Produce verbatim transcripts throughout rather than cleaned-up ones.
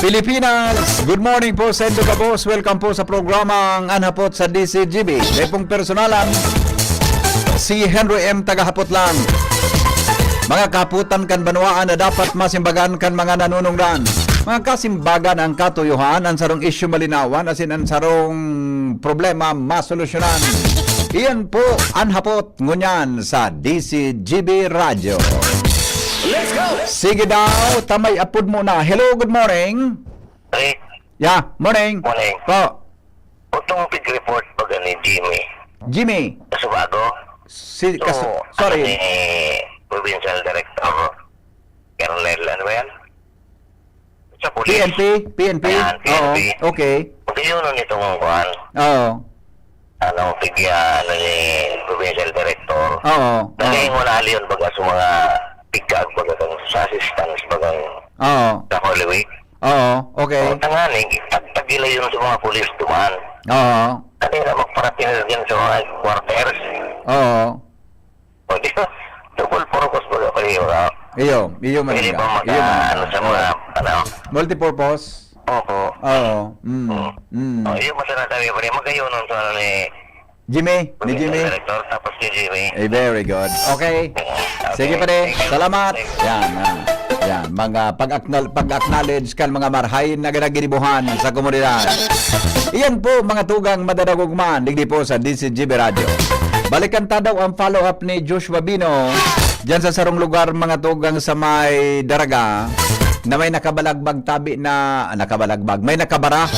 Pilipinas, good morning po sa indo gabos. Welcome po sa programang An Hapot sa D C G B. Kaya pong personalan, si Henry M. Tagahapot lang. Mga kaputan kan banwaan na dapat masimbagan kan mga nanunungdan. Mga kasimbagan ang katuyohan, ang sarong isyu malinawan, asin ang sarong problema masolusyonan. Iyan po an hapot ngunyan sa D C G B Radyo. Let's go! Sige daw, tamay apod mo na. Hello, good morning. Rick, Yeah, morning. Morning. Po. Utong pig-report baga ni Jimmy Jimmy. Kasubago. Si, So, kas-, ano sorry. ni Provincial Director Colonel, ano ba yan? Sa pulis. P N P? P N P? Ayan, Oo, P N P. Okay. Magayunon itong kuwan. Oo. Ano, pigya, ano ni Provincial Director. Oo, oo. Naging wala yun, baga sa mga pigkaag, baga sa assistance, baga Oo. sa Holy Week. Oo, okay. O, tanganing, tagtagila yun sa mga pulis duman. Oo. Kanina magparatinir dyan sa mga quarters. Oo. O, di ba? Double purpose baga pa yun, ah. Iyo, iyo man Pwede nga. ba maka, Iyo man nga. ano, sa mga, Oo. ano? Multipurpose? Opo. Oo. Mm. Oo. Mm. O, iyo, masarap tayo, pare. Magayunon sa ano ni Jimmy, ni Jimmy. Director, tapos si Jimmy. Eh, very good. Okay. Okay. Sige, pare. Thank you. Salamat. Thank you. Yan, yan. Yan. Mga pag-acknowl-, pag-acknowledge kan mga marahay na ginagiribuhan sa komunidad. Iyan po, mga tugang madadagog man, digdi po sa D C G B Radyo. Balikan ta daw ang follow-up ni Joshua Bino diyan sa sarong lugar, mga tugang sa may Daraga, na may nakabalagbag tabi na, ah, nakabalagbag, may nakabara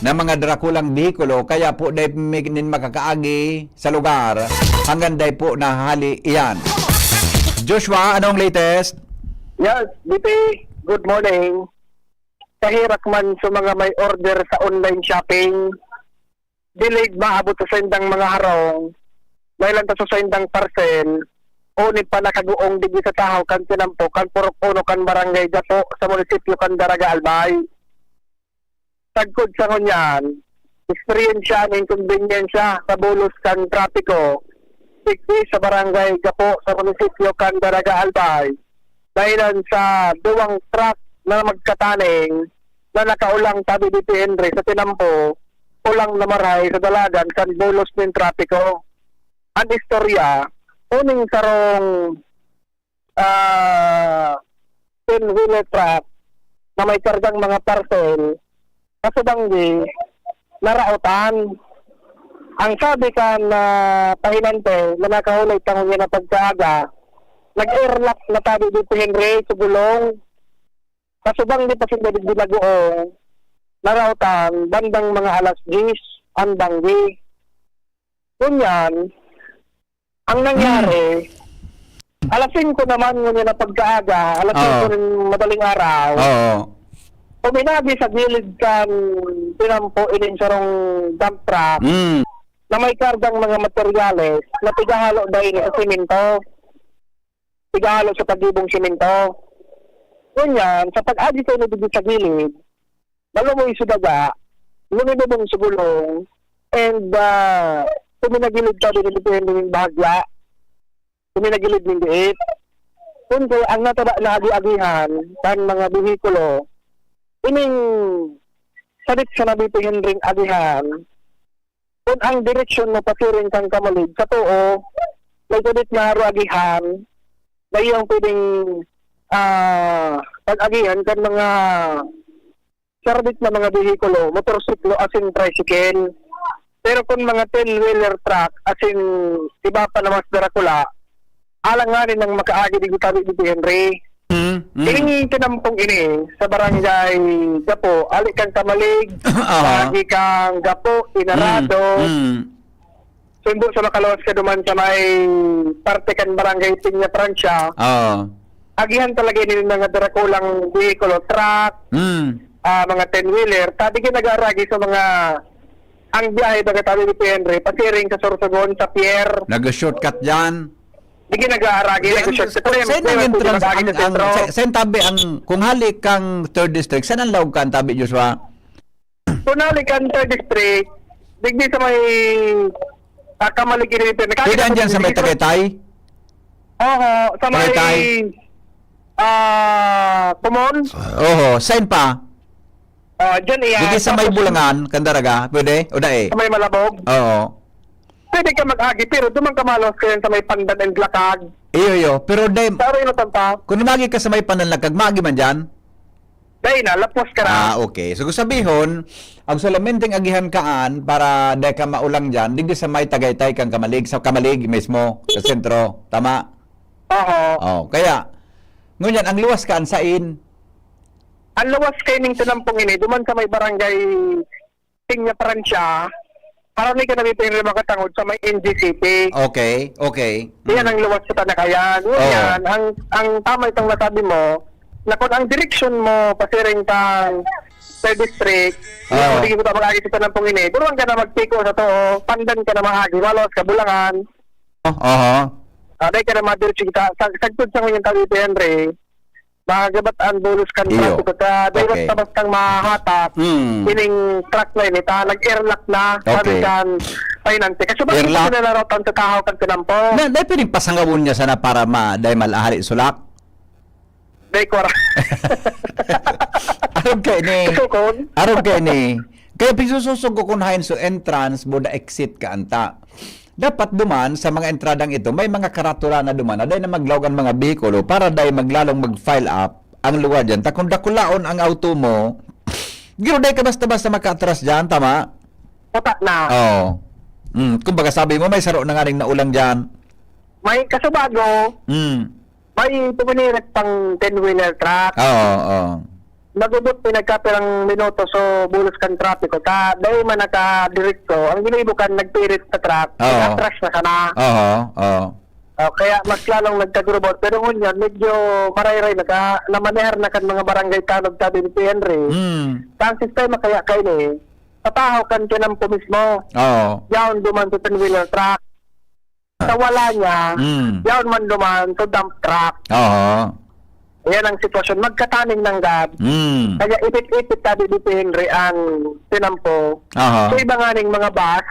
na mga drakulang behikulo, kaya po dai mi-, nin makakaagi sa lugar hanggang dai po nahali iyan. Joshua, anong latest? Yes, B P, good morning. Kaherak man sa mga may order sa online shopping, delayed maabot sa saindang mga harong, mahilan ta sa saindang parcel, o ni pa nakaguong digdi sa tahaw kan tinampo kan Purok Uno kan Barangay Gapo sa munisipyo kan Daraga, Albay. Sagkod sa ngunyan, eksperyensya an inkonbenyensiya sa bulos kan trapiko, digdi sa Barangay Gapo sa munisipyo kan Daraga, Albay, dahilan sa duwang truck na magkataning na nakaulang tabi digdi sa tinampo, ulang na marahay sa dalagan kan bulos nin trapiko. An istorya, uning sarong ah, ten-wheeler truck na may kargang mga parcel, kasubanggi, naraotan. Ang sabi kan, ah, pahinante na nakahulay tangon niya na pagkaaga, nag-airlock na tabi dito, Henry, sa gulong. Kasubanggi pa sinda digdi naguong, naraotan, bandang mga alas diyes, ang banggi. Ngunyan, ang nangyari, alas singko naman ngunyan na pagkaaga, alas Oo. singko nin madaling araw, Oo. uminagi sa gilid kan tinampo ining sarong dump truck Mm. na may kargang mga materyales na pigahalo dahil sa semento. Pigahalo sa pagibong semento. Ngunyan, sa pag-agi sa inibigay sa gilid, malumoy sa daga, lumibabong sa gulong, and, ah, tuminagilid ka din, depende ng bahagya, tuminagilid ng diit. Kun kaya ang nataba na agi-agihan kan mga behikulo, ining sadit sa nabibihin ring agihan, kun ang direksyon mo pasiring kan kamalig, sa too, may sadit na aro agihan, na iyang pwedeng, ah, pag-agihan kan mga sardit na mga behikulo, motorsiklo asin tricycle. Pero kun mga ten-wheeler truck asin iba pa na mas darakula, alanganin ang makaagi digdi tabi digdi, Henry. Mm, mm. Ining tinampong ini sa barangay Gapo, ali kang Kamalig, Oo. agi kang Gapo, Inarado, Mm, mm. Sundo sa makaluwas ka duman sa may parte kan Barangay Peña Francia, Oo. agihan talaga ini nin mga darakulang behikulo, truck, Mm. ah, mga ten-wheeler. Tabi ginagaaragi sa mga, ang biyahe baga tabi ni P N R, pasiring sa Sorsogon, sa pier. Nag-shortcut dyan. Di ginagaaragi, Di, ang, nag-shortcut. Siyempre, saan ang may entrance, pwede mag-agi ang, sa ang, sentro. Sa, saan tabi ang, kung hali kang third district, saan ang laog ka ang tabi, Joshua? Kung hali kan third district, digdi sa may, ah, Kamalig ini, Pwede andyan sa may digdi sa Tagaytay? Oho, sa may, Tagaytay? ah, Kumon. Oho, saan pa? Ah, dyan iya. Dito sa may tapos Bulangan, Candaraga, pwede? O dai? Sa may Malabog? Oo. Pwede ka mag-agi, pero duman ka malos kayo sa may Pandan and Lakag. Iyo, iyo. Pero dai, Sa Arino Santa, kung umagi ka sa may Pandan Lakag, maagi man dyan? Dai na, lapos ka na. Ah, okay. So, kung sabihon, ang solamente ang agihan kaan para dai ka maulang dyan, digdi sa may Tagaytay kang Kamalig, sa Kamalig mismo, sa sentro. Tama? Oo. Oh, kaya, ngunyan, ang luwas ka, ang sain? Ang luwas kay ning tinampong ini, duman sa may barangay Piña Francia, harani ka na dito yung makatangod sa may N G City. Okay, okay. Yan ang luwas sa Tanakayan. Ngunyan, ang, ang tama itong nasabi mo, na kung ang direksyon mo pasiring kang third district, Oo. Hindi kita mag-agi sa tinampong ini, duruan ka na magpiko sa too, Pandan ka na maagi, malos ka, Bulangan. Oh, oho. Ah, dai ka na madiretso kita. Sa, sagkod sa ngunyan tabi, Henry, magabat ang bulos kan Iyo. Trapiko ka. Dai Okay. basta-bastang mahatak. Mm. Ining truck na ini, ta, nag-airlock na. Sabi Okay. kan finance. Kasi bakit Airlock? Sila narotan sa tahaw kan tinampo? Na, dai pwedeng pasangawon niya sana para ma, dai malahari sulak? Dai ko ra. Arog ka ini. Kusukon? Arog ka ini. Kaya pisususog ko kun haen so entrance, boda exit ka anta. Dapat duman sa mga entradang ito, may mga karatula na duman na dai na maglaog ang mga behikulo para dai maglalong mag-file up ang lugar dyan. Ta kung dakulaon ang auto mo, giro dai ka basta-basta makaatras dyan, tama? Puta na. Oo. Mm, kumbaga sabi mo, may saro na nga rin naulang dyan. May kasubago, Mm. may puminirit pang ten-wheeler truck. Oo, oo. Nagubot pinagkapirang minuto so bulos kan trapiko. Ta, dai man nakadiretso. Ang ginibo kan nagpirit sa truck, Oo. Atras na sana. Oo, oo. Oh, kaya mas lalong nagkagurubot. Pero ngunyan, medyo marayray na ka, namanehar na kan mga barangay tanod, sabi ni P. Henry. Mm. Ang sistema kaya kayo ni, sa tahaw kan kinampo mismo. Oo. Yaon duman sa ten-wheeler truck. Sa wala niya, Mm. yaon man duman sa dump truck. Oo. Ayan ang sitwasyon. Magkataning nanggad. Mm. Kaya ipit-ipit, sabi ni P. Henry, ang tinampo. Aha. So, iba nga ning mga bus,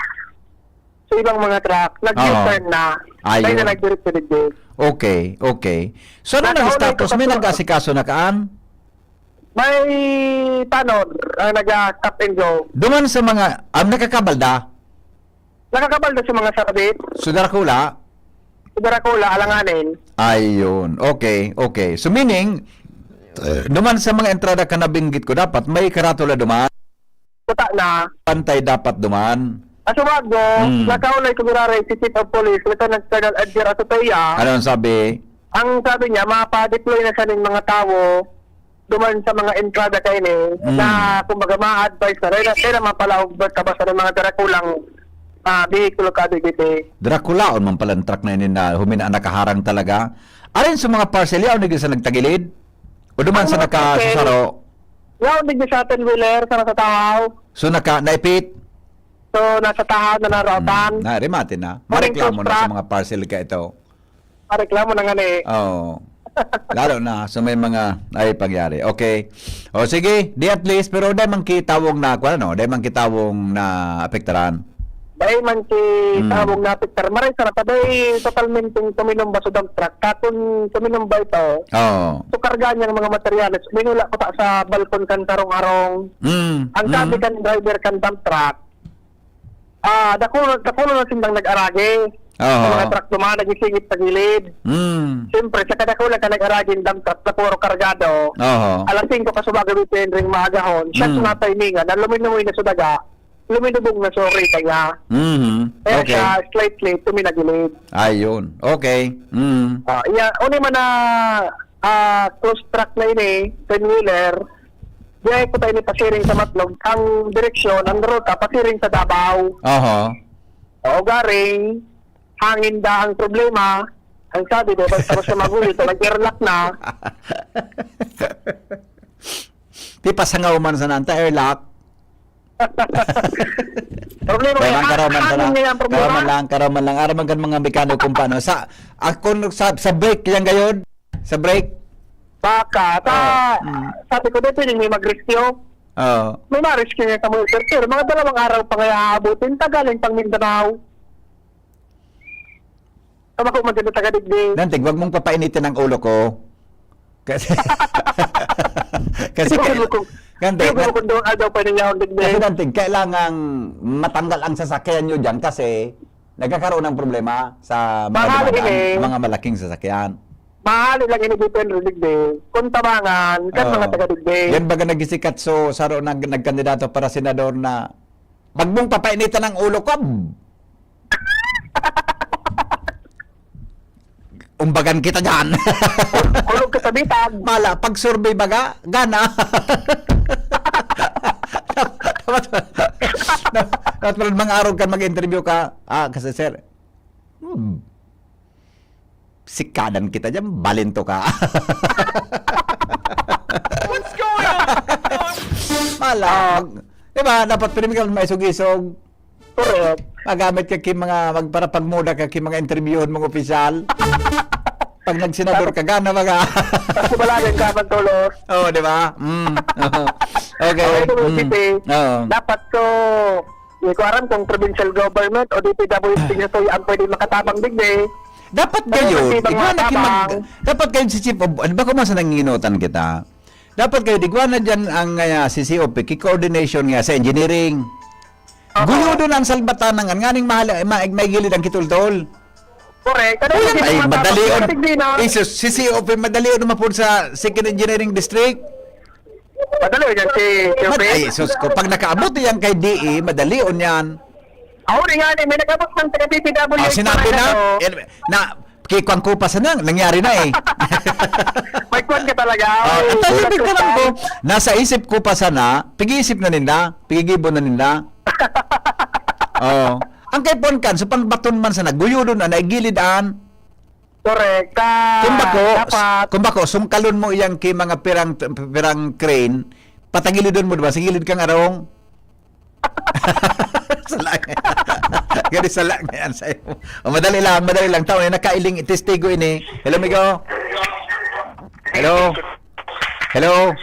sa ibang mga truck, nag-U-turn Oo. na. Ayun. Kaya na nagdiretso digdi. Okay, okay. So, ano Nasa nang una status? ito sa May truck. nag-asikaso na kaan? May tanod ang nag-stop and go. Duman sa mga, ang nakakabalda? Nakakabalda sa mga sarabit. Sa Dracula? Sa Dracula, alanganin. Ayun. Okay, okay. So, meaning, duman sa mga entrada ka nabinggit ko, dapat may karatula duman. Puta na. Pantay dapat duman. Asubago, Mm. nakaulay ko giraray si Chief of Police, Lieutenant Colonel Edgar Azotea. Ano ang sabi? Ang sabi niya, mapa-deploy na siya ng mga tawo duman sa mga entrada kaini Mm. na, kumbaga, ma-advise na. Dahil, dahil naman pala, og basta-basta ng mga darakulang, ah, behikulo ka, D D T. Drakulaon man pala ang truck na ini na huminaan nakaharang talaga. Arin sa mga parcel, yaon na sa nagtagilid? O duman sa Ang mga parcel, nakasusaro? Yaon din sa ten-wheeler, sa nasa tahaw. So, naka, naipit? So, nasa tahaw na narotan. Hmm, na, remate na. Morning, Mareklamo na sa Sus, mga parcel ka ito. Mareklamo na nga ni. Oo. Lalo na sa may mga ay pangyari. Okay. O sige, di at least, pero dai man kitawong na, kuwan, ano, dai man kitawong na apektaran. Dai man ki Mm. tawong na apektar. Maray sa pa, dai totalmente tuminumba sa dump truck. Kakon tuminumba ito. Oo. So, karga niyang mga materyales. Minula ko ta sa balkon kan karong-arong. Mm. Ang sabi Mm. kan driver kan dump truck, ah, dakulo, dakulo na sindang nag-aragi. Oo. Sa mga truck duman, nagisingit sa gilid. Mm. Siyempre, sa kadakula ka nag-aragi ng dump truck na puro kargado. Oo. Alas singko kasubaga, weekend ring maagahon. Siya Mm. sa timingan, na luminumoy na sa daga, luminubog na sa rita niya. Mhm. Kaya Okay. siya, slightly, tuminagilid. Ayun. Okay. Mm. Ah, iya, uni man na, ah, close truck na ini, ten-wheeler, Diay ko tayo ni pasiring sa Matlog. Ang direksyon, ang ruta, pasiring sa Davao. Aha. O, garing, hangin da ang problema. Ang sabi, di ba, tapos na magulo, ito, nag-airlock na. Di pa sangaw man sa nanta, airlock. Problema Kaya yan. man, karaw man Hangin sana. nga yan, problema. Karaw man lang, karaw man lang. Araw man kan mga mekaniko kung paano. Sa, ako, sa, sa brake yan gayod. Sa brake. Baka, ta, Oo. Mm. sabi ko, "Dito yung may mag-rescue." Oo. May ma-rescue niya sa mga sir. Pero mga dalawang araw pa nga aabutin, tagaling pang Mindanao. Tama ko, maganda taga digdi. Dantig, wag mong papainitin ang ulo ko. Kasi, kasi Ulo kaila-, ko. Ganti, Yung gan- kung doon, ano pa ninyo ang digdi? Kasi ganti, kailangang matanggal ang sasakyan nyo dyan kasi nagkakaroon ng problema sa mga Mahal dumadaan, eh. mga malaking sasakyan. Mahal lang ini dito ang digdi. Kung tabangan, kan Oo. mga taga-digdi. Yan baga nagisikat so, saro na nagkandidato para senador na, "Wag mong papainitan ang ulo ko." Umbagan kita dyan. Kulog ka sa bitag. Mala, pag-survey baga, gana. Dapat, dapat, dapat mga araw ka mag-interview ka. Ah, kasi sir, hmm, sikadan kita dyan, balinto ka. What's going on? Mala, Ah. mag-, diba, dapat pinimigyan maisog-isog. Correct. Magamit ka ki mga, magparapagmuda ka ki mga interviewon, mga opisyal. Pag nagsenador ka, gana baga. Tapos wala rin ka man tulos. Oo, di ba? Mm. Okay. Okay, so, Mm. Titi, Oo. dapat so, hindi ko alam kung provincial government o D P W P na so, ang pwede makatabang digdi. Dapat Pero gayon, hindi bang igwa na ki mag-, matabang? dapat gayon si Chief of, ano ba kung masa nanginginutan kita? Dapat gayon, igwa na dyan ang, ah, si C O P, ki-coordination nga sa engineering. Oo. Guyodon ang salbatanan, nganing mahal, ma-, maigilid ang kitultol. Correct. Ano Uy, yung ay, mga madali tapos on. Tignan na. Isus, si C O P, madali on mapod sa Second Engineering District. Madali on yan si, si Mad-, Ope. Ay, sus ko, pag nakaabot yan kay D E, madali on yan. Ako rin nga, eh, may nag-abot ng taga D P W H Ah, sinabi na, ano. eh, na, kikwan ko pa sana, nangyari na eh. May kwan ka talaga. Oh, Ay, ang tahimik na lang ko. Nasa isip ko pa sana, pag-iisip na ninda, pag-igibo na ninda. Oh. Ang kay Ponkan, so pangbaton man sana, guyodon na, naigilid an. Correct. Ah, Kung bako, dapat kung bako, sungkalon mo iyang ki mga pirang, pirang crane, patagilidon mo, di ba? Sa gilid kang arong. Sala nga. Gani sala nga yan sa'yo. O, madali lang, madali lang. Tao, eh, nakailing, testigo ini. Hello, migo. Hello. Hello.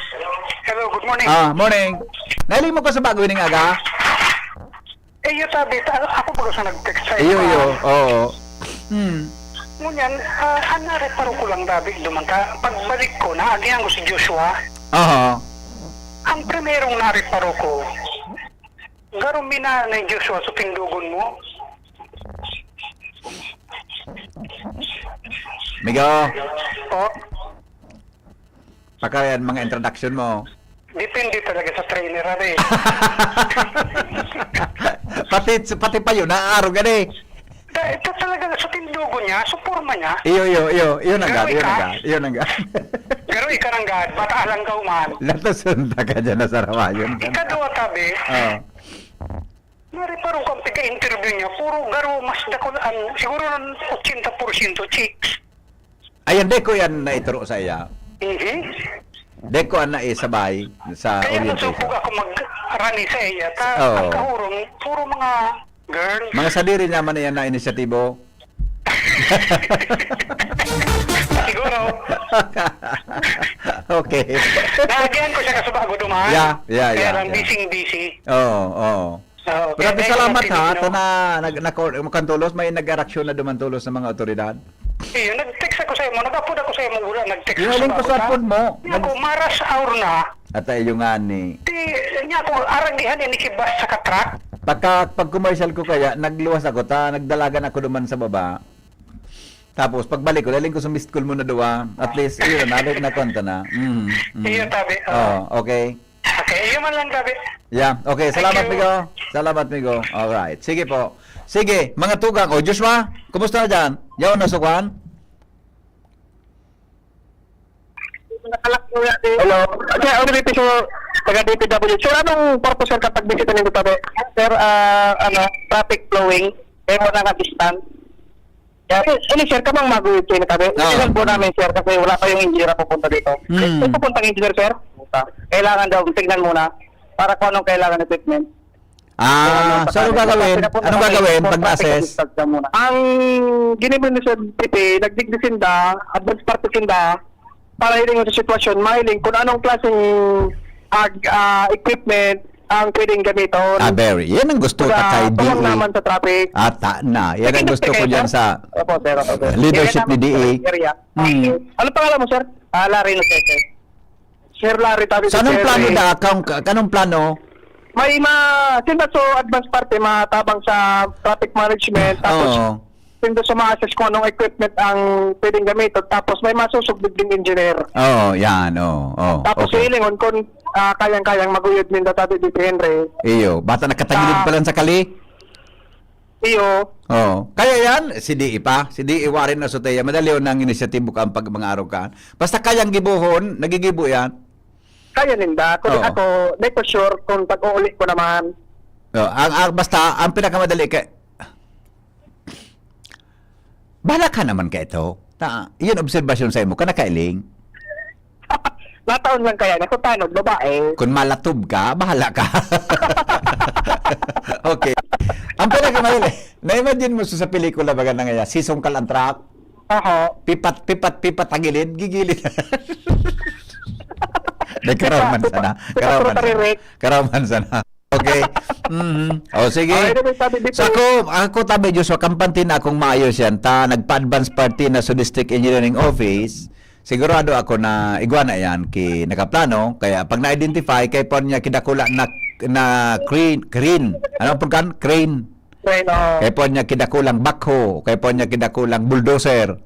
Hello, good morning. Ah, morning. Nailing mo ko sa bago ining aga? Eh, yun sabi, ta-, ako ba sa nag-text sa Iyo, iba? iyo. Oo. Hmm. Ngunyan, ah, ang nareparo ko lang, David, duman ka, pagbalik ko, naagihan ko si Joshua. Aha. Ang primerong nareparo ko, garo minana ni Joshua sa tindugon mo. Migo. Oh. Pagka yan, mga introduction mo. Depende talaga sa trainer, ano eh. Pati, pati pa yun, naaaro ka na eh. Da-, ito talaga, sa tindugo niya, sa porma niya. Iyo, iyo, iyo, iyo na Pero gad, iyo na ika? gad, iyo na gad. Pero ika nang gad, bata lang ka uman. Natasunta ka dyan na sarawayon ka. Ikaduha, tabi, Oo. Nariparo kang pagka-interview niya, puro garo, mas dakul ang, siguro ng ochenta porsyento chicks. Ayan, di ko yan naituro sa iya. Mhm. Di ko ang naisabay sa Kaya orientation. Nasubog ako mag-rally sa iya. Ta, Oo. Ang kahurong, puro mga girls. Mga sadiri naman na yan na inisyatibo. Siguro. Okay. Naagihan ko siya kasubago duman. Yeah, yeah, Kaya yeah, lang, yeah. Busy-busy. Oo, oo. Oo, Grabe, kaya salamat, ha, Pilipino. Tana, nag-, nako-, makantulos, may nag-araksyon na duman tulos sa mga otoridad. Iyo, nag-text ako sa imo, nag-upload ako sa imo, wala, nag-text Yung ako sa aling ko sa bago, ha? Upload mo, Niya nag- ako, maras hour na. At ay yung ani. Di, niya ako, aragihan, inikibas sa katrak. Pagka, pag commercial ko kaya, nagluwas ako, ta, nagdalagan ako duman sa baba. Tapos, pagbalik ko, daling ko sa missed call mo na duwa. At least, yun, nalik na konta na. Mm, mm. Iyo, tabi, oo. Oo, okay. Okay, iyo man lang, tabi. Yeah, okay. Thank Salamat, you. Migo. Salamat, Migo. Alright. Sige po. Sige, mga tugang. O, Joshua, kumusta na dyan? Yaon na, sukwan? Hello. Sir, ano yung episode taga D P W? Sir, anong purpose, sir, kapag bisita ninyo, tabi? Sir, ah, ano, traffic flowing. Kaya wala nga distance. Kaya, ano, sir, kamang maguyod kayo na, tabi? Ah. Tingnan po namin, sir, kasi wala pa yung engineer na pupunta dito. Hmm. May pupuntang engineer, sir? Kailangan daw, tignan muna para kung anong kailangan equipment. Ah, Kung ano, so anong sakali. gagawin? Pinapunta Anong kami, gagawin pag pagpapit na-assess? Ang ginibo ni Sir P P, nagdigdi sinda, advance party sinda, para hiling sa sitwasyon, mahiling kung anong klaseng ag-, ah, equipment ang pwedeng gamiton. Ah, very. Yan ang gusto Sa ta kay tuwang D E. naman sa traffic. Ata na. Yan ang Sige, gusto ko sige, dyan sir. sa Opo, sir. Opo, sir. leadership Area ni naman, D E. sir. Area. Hmm. Ano pangalan mo, sir? Ah, Larry Nocete. Sir Larry, tabi So, si anong Sir plano Ray. da? Kang, anong plano? May ma-, sinda so advance party, matabang sa traffic management, tapos Oo. sinda so ma-assess kung anong equipment ang pwedeng gamiton, tapos may masusugdod ding engineer. Oo, yan, oo, oo. Tapos Okay. hilingon kung, ah, kayang-kayang maguyod ninda, tabi ni Sir Henry. Iyo, basta nakatagilid Ah. pa lang sa kali. Iyo. Oo. Kaya yan, si D E pa. Si D E Warren Azotea, madali yun ang inisyatibo ka ang pag-, mga araw ka. Basta kayang gibohon, nagigibo yan. Kaya ninda. Kung Oo. ako, di ko sure kung pag-uuli ko naman. Oo. Ang, ang, basta, ang pinakamadali kay, bahala ka naman ka ito. Ta, yun obserbasyon sa imo, ka nakailing. Nataon lang kaya na kung tanog, babae. Kung malatob ka, bahala ka. Okay. Ang pinakamadali, na-imagine mo sa, sa pelikula, baga na nga, sisong ka lang truck, Aha. pipat, pipat, pipat, tagilid, gigilid. May karaman Pipat, sana. pipat, Karaman rotary sana. Rick. Karaman sana. Okay. Mhm. O, sige. Okay, sabi dito. So, ako, ako, tabi, Joshua, kampante na akong maayos yan. Ta, nagpa-advance party na sa District Engineering Office. Sigurado ako na igwa na yan ki nakaplano. Kaya pag na-identify, kay po niya kidakula na, na crane, crane. Ano po kan? Crane. Crane, oo. Kay po niya kidakulang backhoe. Kay po niya kidakulang bulldozer.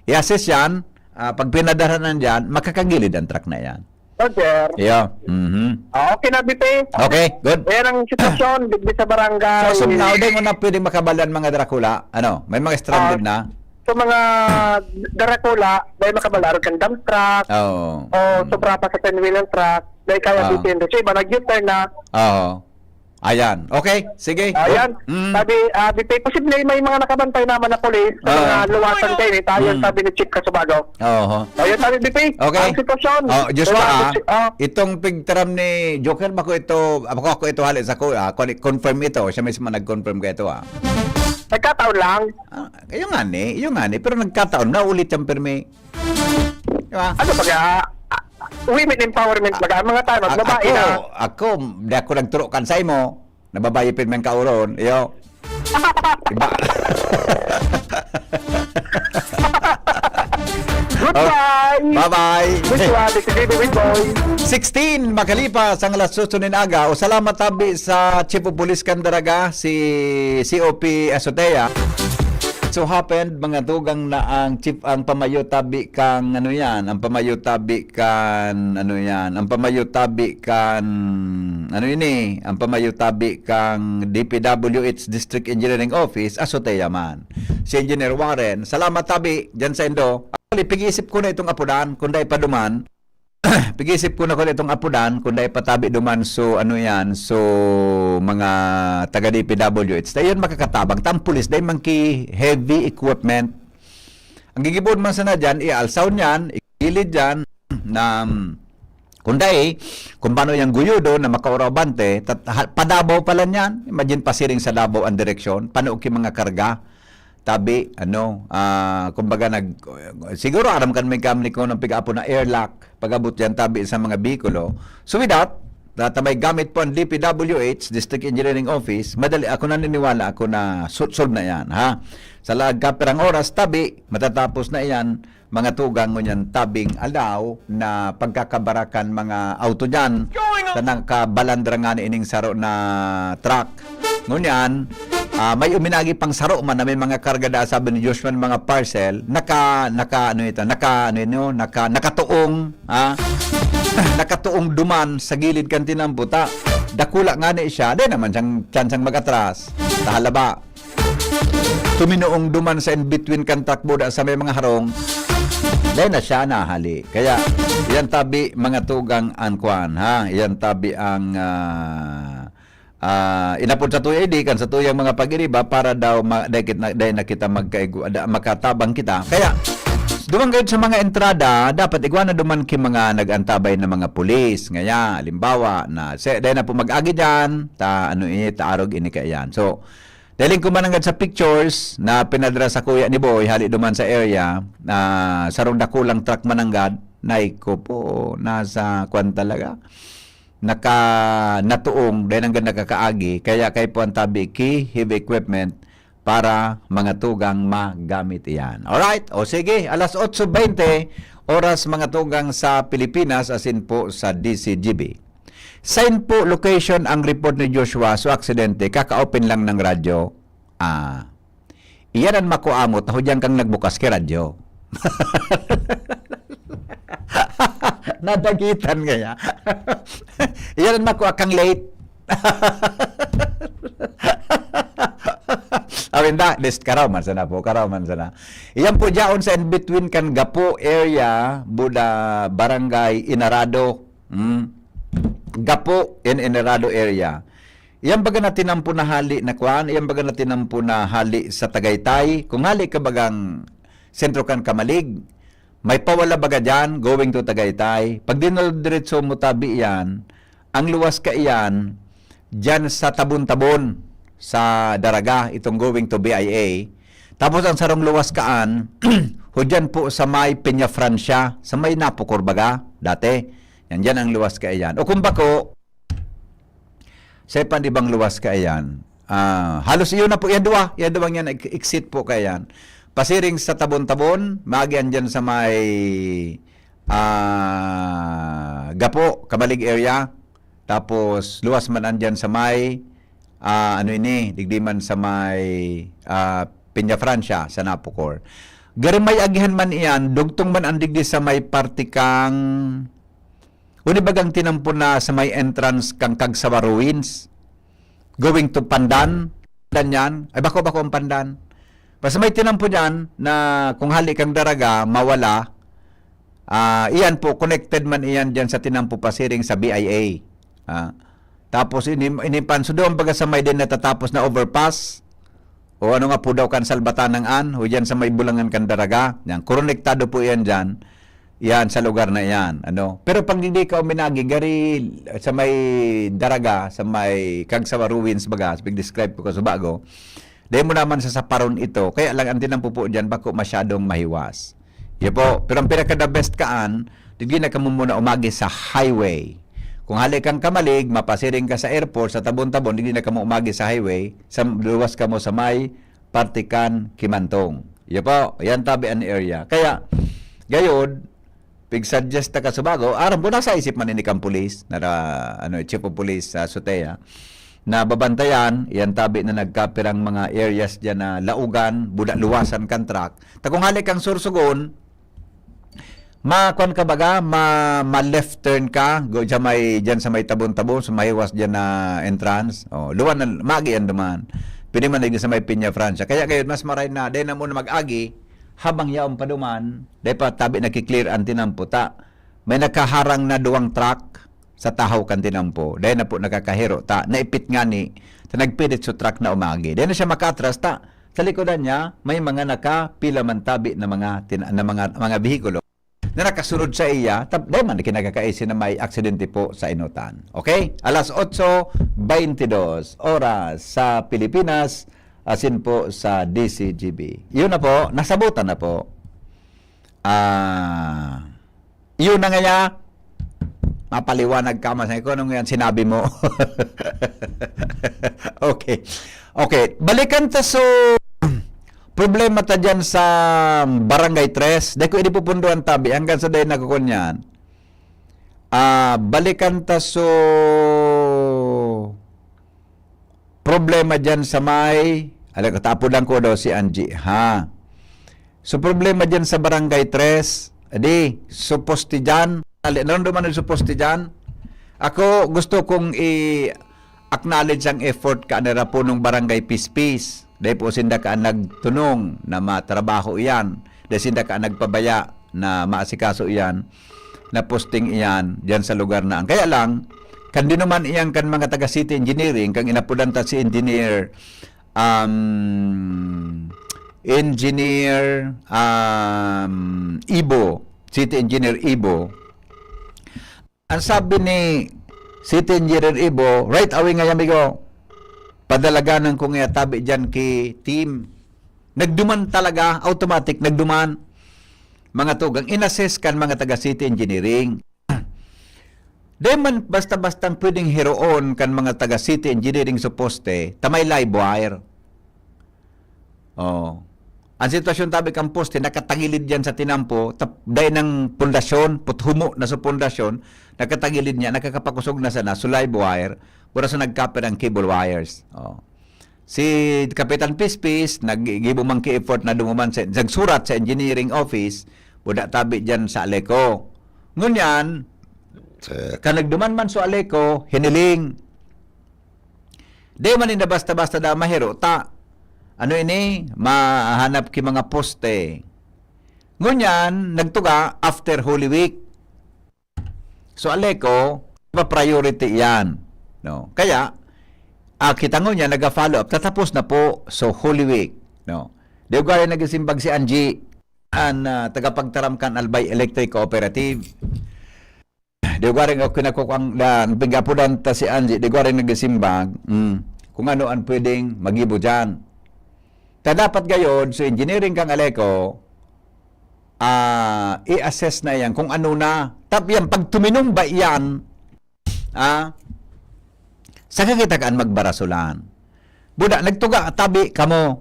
I-assess yan. Ah, pag pinadaranan dyan, makakagilid ang truck na yan. Oh, sir. Yeah. Mhm. Ah, okay na, B P. Okay, good. Yan ang sitwasyon, digdi sa barangay. So, as of now, di mo na pwedeng makabalan mga Dracula. Ano, may mga stranded Ah, na? So, mga Dracula, may makabalarog kang dump truck, Oo. o sobra pa sa ten-wheeler truck, may kaya Ah. dito yun. So, iba, nag-U-turn na. Oo. Ayan. Okay, sige. Ayan. Mm. Sabi, ah, B P, posible may mga nakabantay naman na pulis sa Ah. mga luwasan kayo, eh. Tayo, Mm. sabi ni Chief Casubago. Oho. Ayan, sabi, B P, Okay. ang sitwasyon. Oh, Joshua, Wala ah, po si-, ah. itong pigtaram ni Joker, bako ito, bako ako ito hali sa ko, ah, kon-, confirm ito. Siya mismo nag-confirm ka ito, ah. Nagkataon lang. Ah, yung nga ni, yung nga ni. Pero nagkataon, naulit yung pirmi. Di ba? Ano baga, ah, women empowerment baga, ang mga tanod, Ako, babae na. ako, di ako nagturo kan sa imo, na babae pirmi ang kauron, iyo. Iba. Goodbye! Oh, bye-bye. Goodbye, this is Baby Boy. Sixteen, makalipas ang alas otso nin aga. O, salamat tabi sa Chief of Police kan Daraga, si C O P Azotea. So happened, mga tugang, na ang chief, ang pamayo tabi kang, ano yan, ang pamayo tabi kan, ano yan, ang pamayo tabi kan, ano ini, ang pamayo tabi kang D P W H District Engineering Office, Azotea man. Si Engineer Warren, salamat tabi dyan sa indo. Actually, pig-iisip ko na itong apudan, kung dai pa duman. Pig-isip ko na ko itong apudan, kung dai patabi duman, so, ano yan, so, mga taga D P W H. Dai yan makakatabang. Ta ang pulis, dai man ki heavy equipment. Ang gigibohon man sana dyan, ialsaw niyan, igilid dyan, na, mm, kung dai, kung paano yung guyudo na makaurabante, tat-, ha-, padabaw pala niyan. Imagine, pasiring sa Davao ang direksyon, paano ki mga karga. Tabi, ano, ah, kumbaga nag-, siguro aram kan may kamli ko ng pigapo na airlock, pag-abot yan, tabi sa mga bikulo. So with that, ta-, ta may gamit po ang D P W H, District Engineering Office, madali, ako naniniwala ako na su-, solve na yan, ha? Sa laag ka pirang oras, tabi, matatapos na yan, mga tugang ngunyan tabing alaw na pagkakabarakan mga auto dyan. Sa nakabalandra nga ni ining saro na truck. Ngunyan, ah, may uminagi pang saro man na may mga karga da, sabi ni Joshua, mga parcel, naka, naka, ano ito, naka, ano ito, naka, nakatuong, ah, nakatuong duman sa gilid kan tinampo. Ta, dakula nga ni siya, di naman siyang tsansang mag-atras. Tahala ba? Tuminuong duman sa in-between kan truck boda sa may mga harong, dai na siya nahali. Kaya, yan tabi, mga tugang, ang kwan, ha? Yan tabi ang, ah, ah, inapod sa tuya, di kan sa tuyang mga pag-iriba para daw ma-, dai kit-, na, dai na kita magkaigwa-, da-, makatabang kita. Kaya, duman kayo sa mga entrada, dapat igwa na duman ki mga nag-antabay na mga pulis. Ngaya, halimbawa, na, se-, dai na po mag-agi dyan, ta, ano ini, ta arog ini kaya yan. So, Dahil ko mananggad sa pictures na pinadra sa kuya ni Boy, hali duman sa area, na sarong dakulang truck mananggad, nay ko po, nasa kwan talaga, naka, natuong, dahil hanggang nakakaagi, kaya kay po ang tabi ki heavy equipment, para mga tugang magamit iyan. Alright? O sige, alas otso bente, oras mga tugang sa Pilipinas, asin po sa D C G B. Sain po location ang report ni Joshua sa aksidente? Kaka-open lang ng radyo. Ah, iyan ang makuamot, hudyang kang nagbukas ki radyo. Nadagitan kaya. Iyan ang makua kang late. Awin da, list karaw man sana po, karaw man sana. Iyan po dyaon sa in between kan Gapo area, Buda, Barangay Inarado. Hmm. Gapo in Inarado area. Iyan baga na tinampo na hali na kwan, iyan baga na tinampo na hali sa Tagaytay. Kung hali ka bagang sentro kan Kamalig, may pawala baga dyan, going to Tagaytay. Pag dinaldiretso mo tabi iyan, ang luwas ka iyan, dyan sa Tabon-Tabon, sa Daraga, itong going to B I A. Tapos ang sarong luwas kaan, hudyan po sa may Peña Francia, sa may Napocor baga, dati. Yan, dyan ang luwas ka iyan. O kung bako, sa ipan ibang luwas ka iyan. Ah, halos iyon na po, iyan duwa, iyan duwa yan, ex- exit po ka iyan. Pasiring sa Tabon-Tabon, maagian dyan sa may ah, Gapo, Kamalig area. Tapos, luwas man andyan sa may, ah, ano ini, digdi man sa may, ah, Peña Francia, sa Napocor. Gari may agihan man iyan, dugtong man ang digdi sa may parte kang, uni bagang tinampo na sa may entrance kang Kagsawa Ruins, going to Pandan, Pandan yan. Ay, bako, bako ang Pandan. Basta may tinampo dyan na kung hali kang Daraga, mawala, ah, iyan po, connected man iyan dyan sa tinampo pasiring sa B I A. Ah, tapos ini, ini pansudo ang baga sa may din natatapos na overpass o ano nga po daw kan Salbatanang an, o dyan sa may bulangan kan Daraga. Yan, konektado po iyan dyan. Yan, sa lugar na iyan. Ano? Pero pag hindi ka uminagi, gari sa may Daraga, sa may Kagsawa Ruins baga, pig-describe ko kasubago, dahil mo naman sa saparon ito, kaya lang ang tinampo po dyan, bako masyadong mahiwas. Iyo po. Pero ang pinaka the best kaan, digdi na kamo muna umagi sa highway. Kung hali kang Kamalig, mapasiring ka sa airport, sa Tabon-Tabon, digdi na kamo umagi sa highway, sa luwas kamo sa may parte kan Kimantong. Iyo po, yan tabi an area. Kaya, gayod, pig-suggest ta kasubago, aram ko nasa isip man ini kan pulis, nara, ano, chief of police sa Azotea, na babantayan, yan tabi na nagkapirang mga areas dyan na laugan, buda luwasan kan truck. Ta kung hali kang Sorsogon, ma, kwan ka baga, ma, ma left turn ka, go, dyan may, dyan sa may Tabon-Tabon, sa mahiwas dyan na entrance. Oh, luwan na, magi yan duman. Pwede man na sa may Peña Francia. Kaya ngayon, mas maray na, dahil na muna mag-agi, habang yaon pa duman, dahil pa tabi nakiklear ang tinampo, ta may nakaharang na duwang truck sa tahaw kan tinampo. Dahil na po nakakahiro, ta naipit nga ni, ta nagpilit sa truck na umagi. Dahil na siya makatras, ta sa likodan niya, may mga nakapila man tabi na mga, tina- na mga, mga behikulo na nakasunod sa iya, ta- dahil man kinagakaisi na may aksidente po sa inutan. Okay? Alas otso bentidós oras sa Pilipinas, asin po sa D C G B. Yun na po, nasabutan na po. Ah, yun na nga ya. Mapaliwanag ka, mas ko nung yan sinabi mo. Okay. Okay, balikan ta so problema ta dyan sa Barangay Tres. Dahil ko ini pupunduan tabi hanggang sa dahil nagkukunyan. Ah, balikan ta so problema dyan sa may, ala, katapodan ko daw si Angie, ha? So, problema dyan sa Barangay Tres, di, so poste dyan, ali, naramdaman nyo so poste dyan? Ako, gusto kong i-acknowledge ang effort ka nira punong Barangay Pispis. Dahil po sinda ka ang nagtunong na matrabaho iyan. Dahil sinda ka ang nagpabaya na maasikaso iyan, na posting iyan dyan sa lugar na ang. Kaya lang, kan dinuman iyan kan mga taga City Engineering, kang inapudan ta si Engineer, um, Engineer, um, Ibo, City Engineer Ibo, ang sabi ni City Engineer Ibo, right away nga, amigo, padalaganan ko nga tabi dyan ki team. Nagduman talaga, automatic, nagduman. Mga tugang, inassess kan mga taga City Engineering. Di man basta-bastang pwedeng hiroon kan mga taga City Engineering sa poste, ta may live wire. Oh. Ang sitwasyon tabi kan poste, nakatagilid yan sa tinampo, tap-, dai nang pundasyon, puthumo na sa pundasyon, nakatagilid niya, nakakapakosog na sana, so live wire, pura sa nagkapir ang cable wires. Oh. Si Kapitan Pispis, nag-, gibo man ki effort na dumuman sa, nagsurat sa engineering office, buda tabi dyan sa Aleco. Ngunyan, ka nagduman man sa Aleco, hiniling. Di man ninda basta-basta da mahiro, ta, ano ini, mahanap ki mga poste. Ngunyan, nagtuga after Holy Week. So, Aleco, pa-priority yan. No? Kaya, ah, kita ngunyan, naga-follow up. Tatapos na po, so Holy Week. No? Di ko kaya nagsimbag si Angie, an ah, tagapagtaram kan Albay Electric Cooperative. Di ko rin ako kinakukang, na, pigkapudan ta si Angie, di ko rin nagsimbag, mm, kung ano ang pwedeng magibo dyan. Ta dapat gayod, so engineering kang Aleco, ah, i-assess na yan kung ano na. Tap yan, pag tuminumba yan, ah, saka kita kaan magbarasulan. Buda, nagtuga, tabi kamo.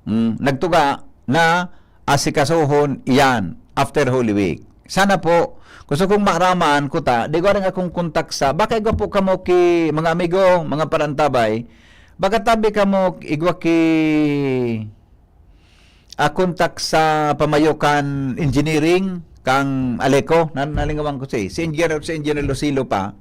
Mm, nagtuga na asikasohon iyan after Holy Week. Sana po, gusto kong maaraman ko ta, di ko rin akong kontak sa, baka igwa po kamo ki, mga amigo, mga parantabay, baka tabi kamo igwa ki, ah, kontak sa pamayokan engineering, kang Aleco, na, nalingawan ko si, si Engineer, si Engineer Lucilo pa.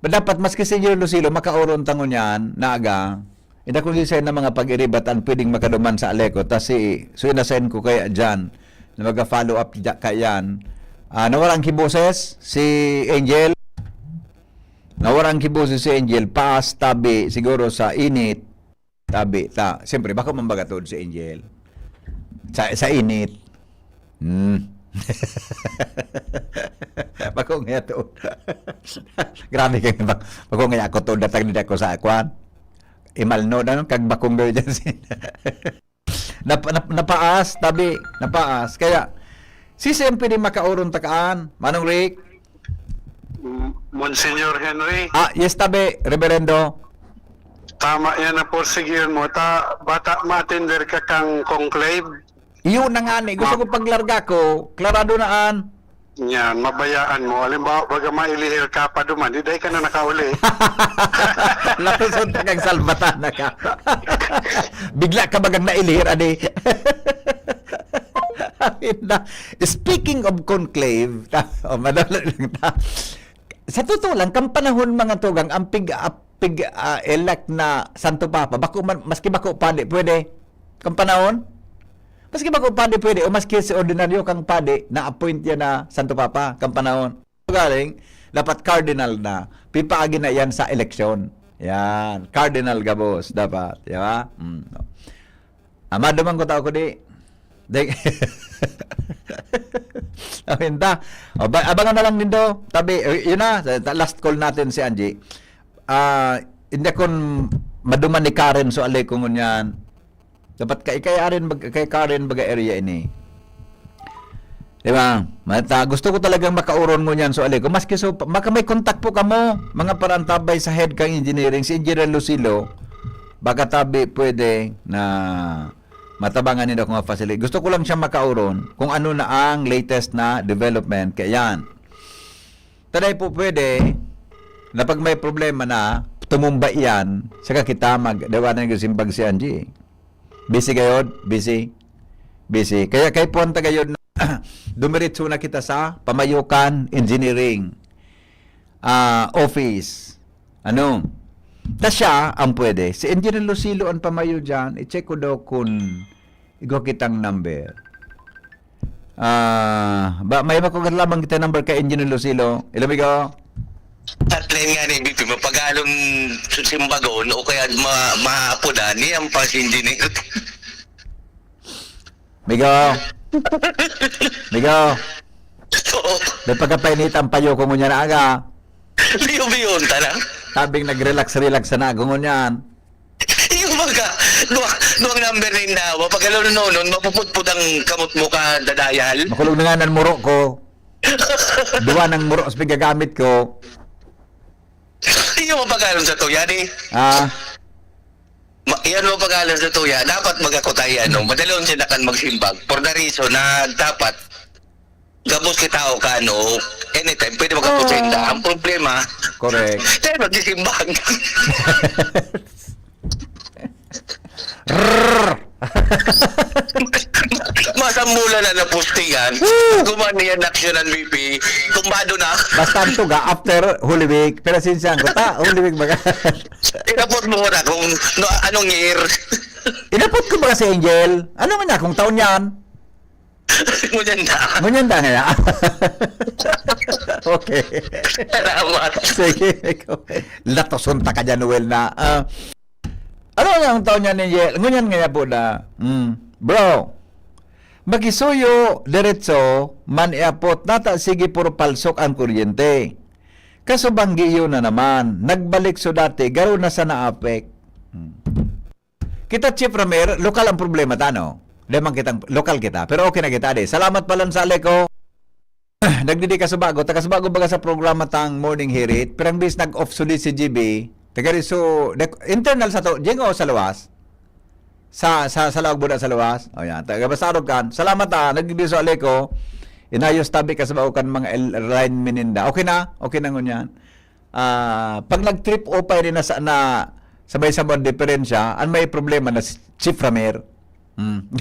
Dapat maski si Engineer Lucilo, makaoron tangon yan, naaga. Inda kung sisay na mga pag-iribat ang pwedeng makaduman sa Aleco, ta si, so inasign ko kaya dyan, na mag-follow up dya, kaya yan. Ah, nawarang kiboses si Angel. Nawarang kiboses si Angel, paas, tabi, siguro sa init. Tabi, ta. Siyempre, bako man baga tuod si Angel. Sa, sa init. Hmm. Bako nga tuod. Grabe kayo, bak-, bako nga ako tuod, datang din ako sa akwan. Imalno na nun, kag bakong gawin dyan sin-, nap-, nap-, napaas, tabi, napaas. Kaya, sisay ang pwede makaoron takaan, Manong Rick? Monsignor Henry, Ah, yes, tabi, Reverendo. Tama yan na porsigihan mo. Ta, bata, ma-attender ka kang conclave. Iyon na nga ni. Gusto ko paglarga ko, klarado na an. Yan, mabayaan mo. Halimbawa, baga mailihir ka pa duman, di dai ka na nakauli. Lapuson ta kang salbatana ka. Bigla ka bagang nailihir, adi. Ayun na. Speaking of conclave, ta, oh, madali lang ta. Sa totoo lang, kang panahon, mga tugang, ang pig, ah, pig, ah, elect na Santo Papa, bako man, maski bako padi, pwede. Kang panahon? Maski bako padi, pwede. O maski si ordinaryo kang padi, na-appoint yan na Santo Papa, kang panahon. Galing, dapat cardinal na. Pipaagi na yan sa eleksyon. Yan. Cardinal gabos, dapat. Di ba? Mm, no. Amado man ko tao ko di. Di. Aminta. O, ba, abangan na lang nindo. Tabi, eh, yun na. Sa, sa last call natin si Angie. Ah, hindi akong maduman ni Karen so alay ko ngunyan. Dapat kay, kay Aren, bag-, kay Karen baga area ini. Di ba? Mata, gusto ko talagang makauron ngunyan so alay ko. Maski so, baka may kontak po kamo, mga parantabay sa head kang engineering, si Engineer Lucilo, baka tabi pwede na matabangan nila kung facility. Gusto ko lang siya makauron kung ano na ang latest na development. Kaya yan. Taday po pwede na pag may problema na, tumumba iyan, saka kita mag-, dawa na nagsimbag si Angie. Busy gayod? Busy. Busy. Kaya kay puwan ta gayod na dumiretso na kita sa Pamayukan Engineering, ah, Office. Ano? Ta siya ang pwede. Si Engineer Lucilo ang pamayo dyan. I-check ko daw kung igwa kitang number. Ah, ba, may makugat lamang kita number kay Engineer Lucilo. Hello, amigo. Hotline nga ni B P, mapagalon simbagon o kaya ma maapodan, niya ang pang engineer. Migo. Migo. Oo. May pagkapainit ang payo ko ngunyan na aga. Biyo-biyon ta na. Tabing nag-relax-relax na ako ngunyan. Yung mga, duwang, duwang number na yung nawa. Pag alam nonon, mapupudpud ang kamot mo ka dadayal. Makulog na nga ng muro ko. Duwa ng muro sa pigagamit ko. Yung mapag-alam sa to, yan eh. Ah, Ma- Yan mo pag-alas na tuya, dapat magkakutay, ano, madalon siya na kan magsimbag. For the reason na dapat, gabos kita o kano, anytime, pwede magkakutay na. Ang problema, Correct. Kaya magsisimbag. Rrrr! Masambulan na napostingan. Guman niya naksyonan, B P. Tumbado na. Basta ang tuga after Holy Week. Pero sinsyan ko, ta, Holy Week baga. Inapot mo na kung no, anong year. Inapot ko baga si Angel. Ano man niya kung taon yan? Ngunyan na. Ngunyan da nga. Okay. Salamat. Sige. Latoson ta ka dyan, Noel, na. Ah, ano nga ang taon niya ni Angel? Ngunyan nga po na. Mm. Bro, magisuyo, diretso, man iapot, nata sige puro palsok ang kuryente. Kaso banggi yun na naman. Nagbalik so dati, garo na sa naapek. Hmm. Kita, Chief Ramir, lokal ang problema ta, no? Lemang kitang, lokal kita. Pero okay na kita, de. Salamat pala sa Aleco. Nagdidi ka sa bago. Taga sa bago baga sa programa tang Morning Hirit. Pirang bis nag-off suli si G B. Taga rin so, dek- internal sa to. Diyan o sa luwas? Sa, sa, sa laog buda sa luwas? O yan. Taga Basarog kan. Salamat ah. Nagdidi sa Aleco. Inayos tabi ka sa bago kan mga el- line mininda. Okay na? Okay na ngunyan. Ah, pag nag-trip o pa rin na sa, na sabay sa mga diferensya, ang may problema na si Chief Ramir. Hmm.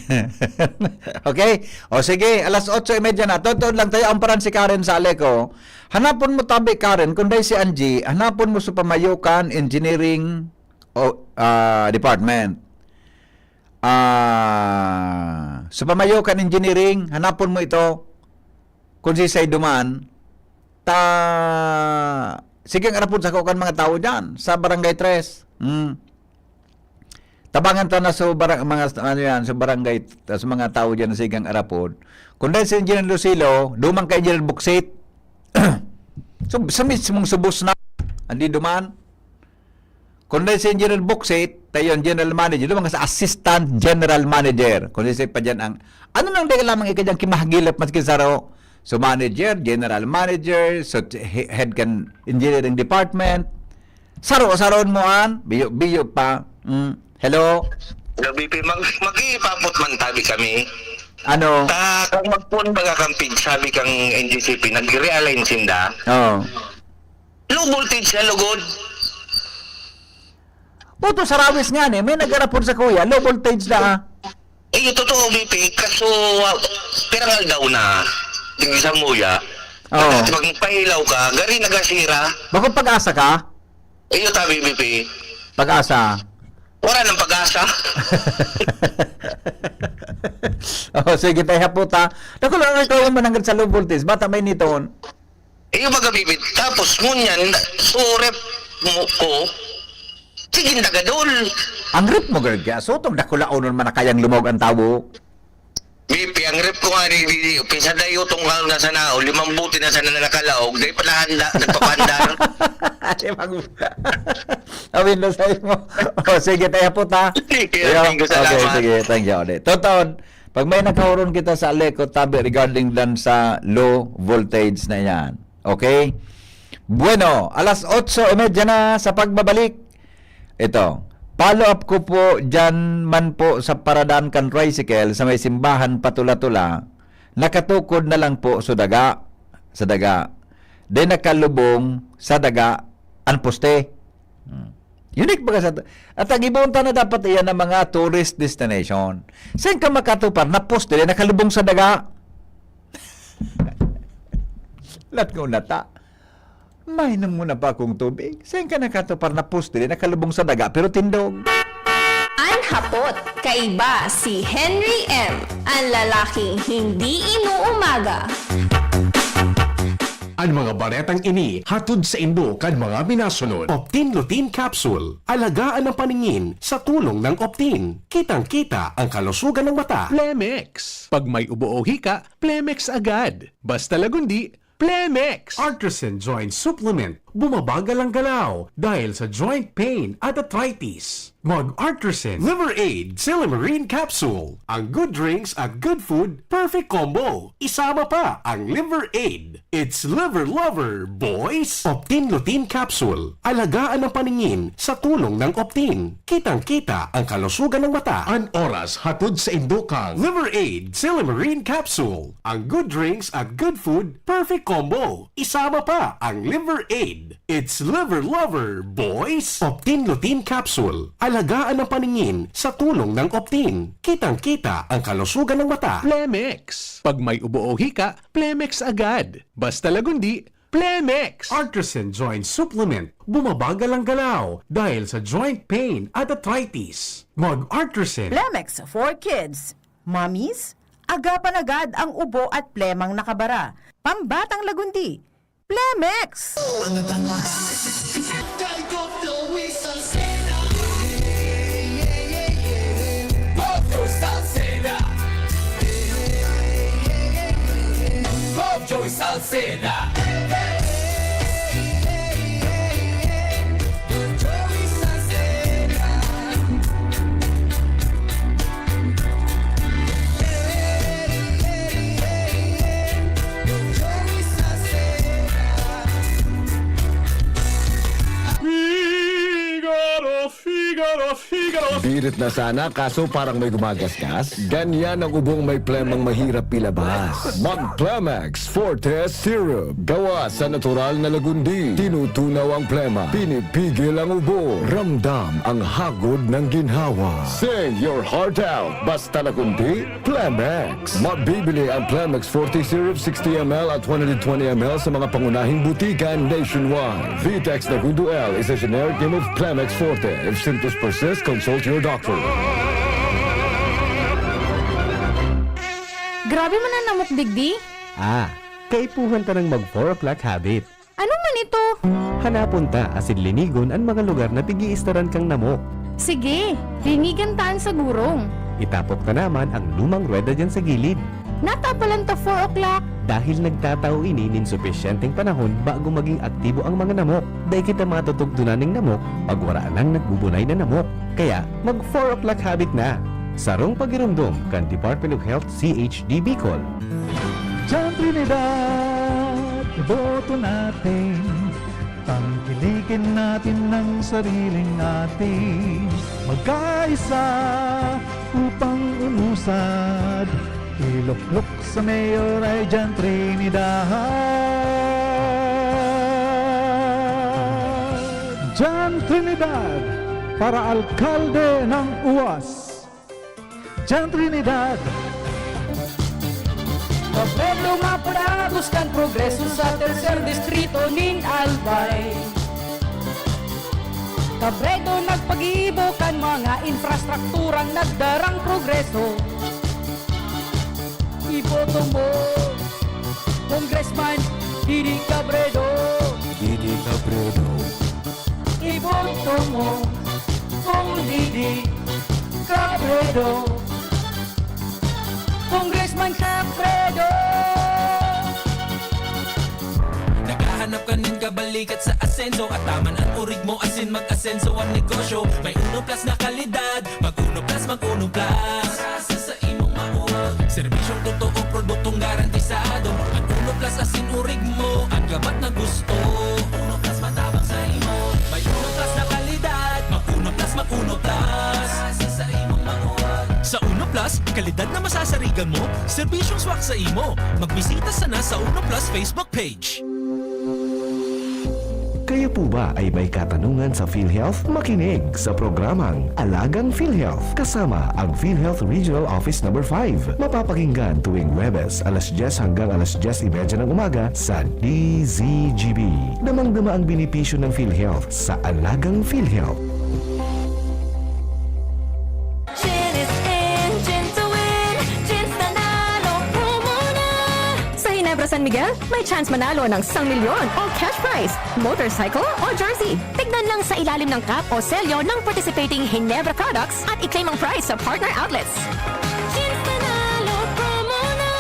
Okay? O sige, alas otso y media na. Totoo lang tayo, ang paran si Karen sa Aleco. Hanapon mo tabi, Karen, kung dahil si Angie, hanapon mo sa Pamayokan Engineering o, ah, Department. Ah, sa Pamayokan Engineering, hanapon mo ito. Kung si Saido man, ta sige ang arapod sa kukan mga tao diyan sa Barangay Tres. Hmm. Tabangan ta na sa barang, mga ano yan, sa barangay, tas mga tao diyan na sigang arapod. Kung dahil si Engineer Lucilo, dumang kay Engineer Buksit. So, sa mismong subos na, andi duman. Kung dahil si Engineer Buksit, tayo ang General Manager, dumang ka sa Assistant General Manager. Kung dahil pa dyan ang, ano nang dahil lamang ika dyan kimahagilap maski saro? So, manager, general manager, so, he- head kan engineering department. Saro-saron mo an, biyo-biyo pa. Mm. Hello? Gabi, P, mag, mag-iipapot man tabi kami. Ano? Ta, kang magpon baga kang pig, sabi kang N G C P, nag-realign sinda. Oh. Low voltage siya, lugod. Puto, sa Rawis nga ni, may nag-arapod sa kuya, low voltage na ah. Eh, yung totoo, B P, kaso, ah, pirang aldaw na, yung sa muya. Oo. Pag pahilaw ka, gari nagasira. Bako pag-asa ka? Eh, yung tabi, B P, Pag-asa. wala nang pag-asa. Oh, sige, tayo haputa. Naku lang, ikaw ang mananggad sa low voltage. Bata may niton. Eh, yung baga, B P, tapos ngunyan, so rep mo ko, sige, dagadol. Ang rep mo, Gerga. So, itong dakulaonon man na kayang lumog ang tao. B P, ang rep ko nga, di, di, di, pinsa dayo tong nga na sana, o limang buti na sana na nakalaog, dahil pala handa, nagpapandar. Di ba? Awin na sa'yo mo. O, sige, tayo po ta. Sige, Yo, thank you, okay, salamat. Sige, thank you. Ade. Toton, pag may nakahuron kita sa Aleco, tabi regarding dan sa low voltage na yan. Okay? Bueno, alas otso y media na sa pagbabalik. Ito, follow up ko po dyan man po sa paradaan kan tricycle sa may simbahan Patula-Tula. Nakatukod na lang po sa daga. Sa daga. Di nakalubong sa daga ang poste. Hmm. Unique baga sa... At ang ibon ta na dapat iyan ang mga tourist destination. Saan ka makatupar na poste na nakalubong sa daga? Lat ko na ta. Mainom muna pa akong tubig. Saan ka nakatupar na poste na nakalubong sa daga pero tindog? An hapot, kaiba si Henry M, an lalaking hindi inuumaga. Ang mga baretang ini hatod sa indo kan mga minasunod. Optin Lutein Capsule. Alagaan ang paningin sa tulong ng Optin. Kitang-kita ang kalusugan ng mata. Plemex. Pag may ubo o hika, Plemex agad. Basta lagundi, Plemex. Artisan Joint Supplement. Bumabagal ang galaw dahil sa joint pain at arthritis. Mag Artersin Liver Aid Silymarin Capsule. Ang good drinks at good food, perfect combo. Isama pa ang Liver Aid. It's Liver Lover, boys! Optin Lutein Capsule. Alagaan ang paningin sa tulong ng Optin. Kitang-kita ang kalusugan ng mata. An oras hatod sa indo kang Liver Aid Silymarin Capsule. Ang good drinks at good food, perfect combo. Isama pa ang Liver Aid. It's Liver Lover, boys! Optin Lutein Capsule. Alagaan ang paningin sa tulong ng Optin. Kitang-kita ang kalusugan ng mata. Plemex. Pag may ubo o hika, Plemex agad. Basta Lagundi, Plemex! Artersin Joint Supplement. Bumabagal ang galaw dahil sa joint pain at arthritis. Mag Artersin. Plemex for kids. Mommies, agapan agad ang ubo at plemang nakabara. Pambatang Lagundi, Plemex! Figaro, Figaro, Figaro. Birit na sana, kaso parang may gumagasgas. Ganyan ang ubong may plemang mahirap ilabas. Mag Plemex Forte Syrup. Gawa sa natural na Lagundi. Tinutunaw ang plema. Pinipigil ang ubo. Ramdam ang hagod ng ginhawa. Sing your heart out. Basta Lagundi, Plemex. Mabibili ang Plemex Forte Syrup sixty M L at one hundred twenty M L sa mga pangunahing butika nationwide. Vitex Nagundo L is a generic name of Plemex Forte. If symptoms persist, consult your doctor. Grabe man ang namok digdi. Ah, kaipuhan ta nang mag four o'clock habit. Ano man ito? Hanapon ta asin linigon an mga lugar na pig-iistaran kan namok. Sige, linigan ta an sagurong. Itapok ta naman ang lumang ruweda diyan sa gilid. Natapalan ta four o'clock. Dahil nagtatao ini nin supisyenteng panahon bago maging aktibo ang mga namok. Dai kita matutugtunan nin namok pag wara nang nagbubunay na namok. Kaya, mag four o'clock habit na. Sarong pagiromdom kan Department of Health, C H D Bicol. Diyan Trinidad, iboto natin. Tangkilikin natin ng sariling atin. Magkaisa upang umusad. Iluklok sa mayor ay Diyan Trinidad. Diyan Trinidad, para alkalde ng uwas. Diyan Trinidad. Pablo nga padagos kan progreso sa tercer distrito nin Albay. Cabredo nagpagibo kan mga infrastrukturang nagdarang progreso. Iboto mo, Congressman Didi Cabredo. Didi Cabredo. Iboto mo, Cong Didi Cabredo. Congressman Cabredo. Naghahanap ka nin kabalikat sa asenso, at taman an orig mo asin mag-asenso an negosyo. May Uno Plus na kalidad, mag Uno Plus, mag Uno Plus. Sa, sa imong mauwag. Serbisyong totoo, produktong garantisado. Ang Uno Plus asin urig mo, ang gabat na gusto. Uno Plus matabang sa imo. May Uno Plus na kalidad. Mag Uno Plus, mag Uno Plus. Sa, sa imong mauwag. Sa Uno Plus, kalidad na masasarigan mo, serbisyong swak sa imo. Magbisita sana sa Uno Plus Facebook page. Kayo po ba ay may katanungan sa PhilHealth? Makinig sa programang Alagang PhilHealth kasama ang PhilHealth Regional Office Number five. Mapapakinggan tuwing Huwebes, alas dyes hanggang alas dyes y media ng umaga sa D Z G B. Damang-dama ang benepisyo ng PhilHealth sa Alagang PhilHealth. Chin is in, chin to win, Chin's Nanalo Promo na! Sa Ginebra San Miguel, may chance manalo ng isang milyon o cash prize, motorcycle o jersey. Tignan lang sa ilalim ng cap o selyo ng participating Ginebra products at i-claim ang prize sa partner outlets. Chin's Nanalo Promo na!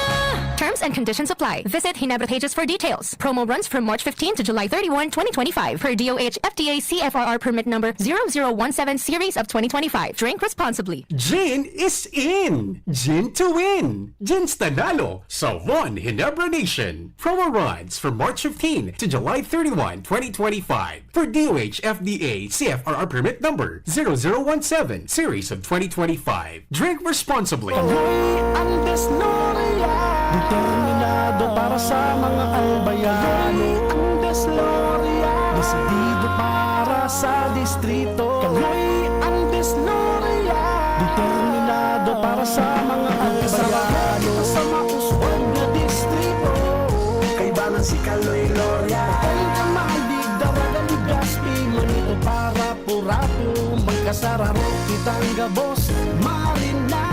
Terms and conditions apply. Visit Ginebra Pages for details. Promo runs from March fifteen to July thirty-one, twenty twenty-five, per D O H F D A C F R R permit number zero zero one seven series of twenty twenty-five. Drink responsibly. Gin is in! Gin to win! Gin's Nanalo sa One Ginebra Nation. Promo runs from March fifteen to July thirty-one, twenty twenty-five. For D O H F D A C F R R permit number zero zero one seven series of twenty twenty-five. Drink responsibly. Kaloy ang Desloria. Determinado para sa mga albayano. Kaloy ang Desloria. Desidido para sa distrito. Kaloy ang Desloria. Determinado para sa mga albayano. Sa mauswag na distrito. Kaibanan si Kaloy Loria. Kaloy ang mahaldig, daraga, ligas, pimanito para purato, magkasararo kitang gabos, marina.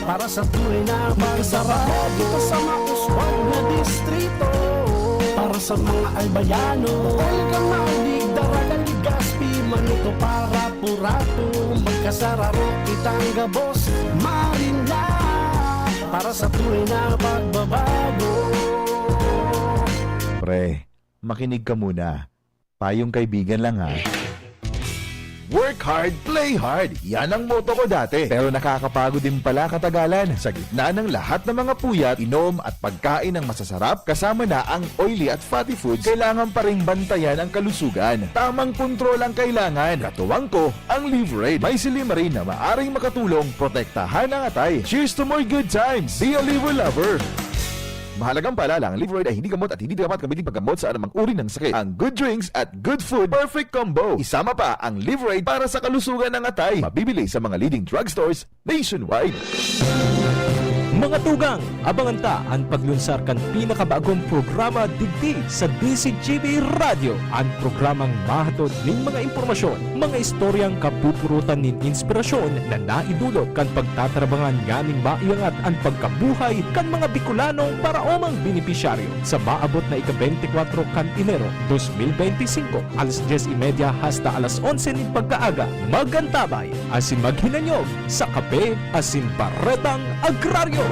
Para sa tunay na magsarado sa mauswag na distrito. Para sa mga albayano, Olga Madig, Daraga, Legazpi, Manito, para purato, magkasararo kitang gabos, marina. Para sa tunay na pagbabago. Pre, makinig ka muna. Payong kaibigan lang ha. Work hard, play hard. Yan ang motto ko dati. Pero nakakapagod din pala katagalan. Sa gitna ng lahat ng mga puyat, inom at pagkain ng masasarap, kasama na ang oily at fatty foods, kailangan pa ring bantayan ang kalusugan. Tamang kontrol ang kailangan. Katuwang ko, ang Liverade. May silymarin na maaring makatulong protektahan ang atay. Cheers to more good times! Be a Liver Lover! Mahalagang paalala, ang Liverade ay hindi gamot at hindi dapat gamitin paggamot sa anumang uri ng sakit. Ang good drinks at good food, perfect combo. Isama pa ang Liverade para sa kalusugan ng atay. Mabibili sa mga leading drugstores nationwide. Mga tugang, abangan ta an paglunsar kan pinakabagong programa digdi sa D Z G B Radyo, an programang mahatod nin mga impormasyon, mga istoryang kapupurutan nin inspirasyon na naidulot kan pagtatarabangan nganing maiangat an pagkabuhay kan mga Bicolanong paraomang benepisyaryo. Sa maabot na ika-beintikwatro kan Enero dos mil beinti singko, alas dyes y media hasta alas onse nin pagkaaga, mag-antabay asin maghinanyog sa Kape asin Baretang Agraryo.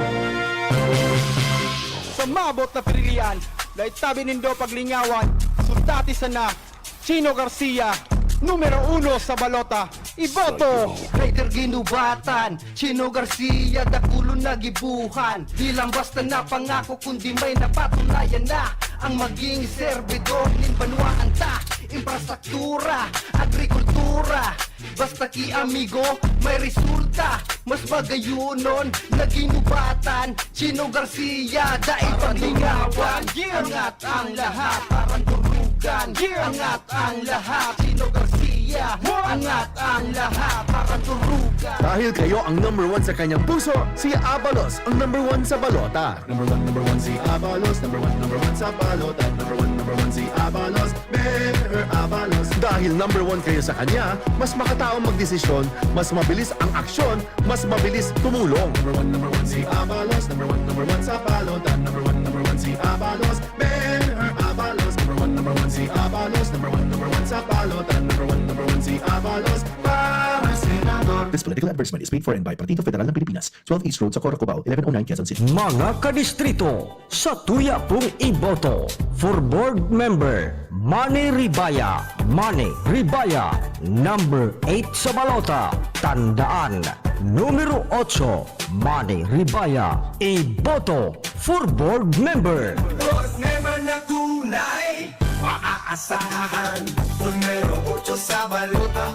Sa maabot na pirilian, dai tabi nindo paglingawan, sundati sana, Chino Garcia, numero uno sa balota, iboto! Rider ginubatan, Chino Garcia, dakulon na gibuhan. Di lang basta na pangako, kundi may napatunayan na. Ang maging serbidor nin banwaan ta, infrastruktura, agrikultura. Basta ki amigo, may resulta. Mas magayonon na ginubatan. Chino Garcia, dai paglingawan. Angat ang lahat, parang durugan. Angat ang lahat, Chino Garcia. Angat ang lahat, parang durugan. Dahil kayo ang number one sa kanyang puso, si Abalos ang number one sa balota. Number one, number one si Abalos, number one, number one sa balota. Number one, number one si Abalos, Mayor Abalos. Dahil number one kayo sa kanya, mas makataong magdesisyon, mas mabilis ang aksyon, mas mabilis tumulong. Number one, number one si Abalos, number one, number one sa balota. Number one, number one si Abalos, Mayor Abalos. Number one, number one si Abalos, number one, number one sa balota. Number one, number one si Abalos, para senador. This political advertisement is paid for and by Partido Federal ng Pilipinas, twelve East Road, Socorro, Cubao, eleven oh nine, Quezon City. Mga kadistrito, sa tuya pong iboto, for board member, Manny Ribaya. Manny Ribaya, number eight sa balota. Tandaan, numero otso, Manny Ribaya. Iboto for board member. Board member na tunay, maaasahan. Numero otso sa balota,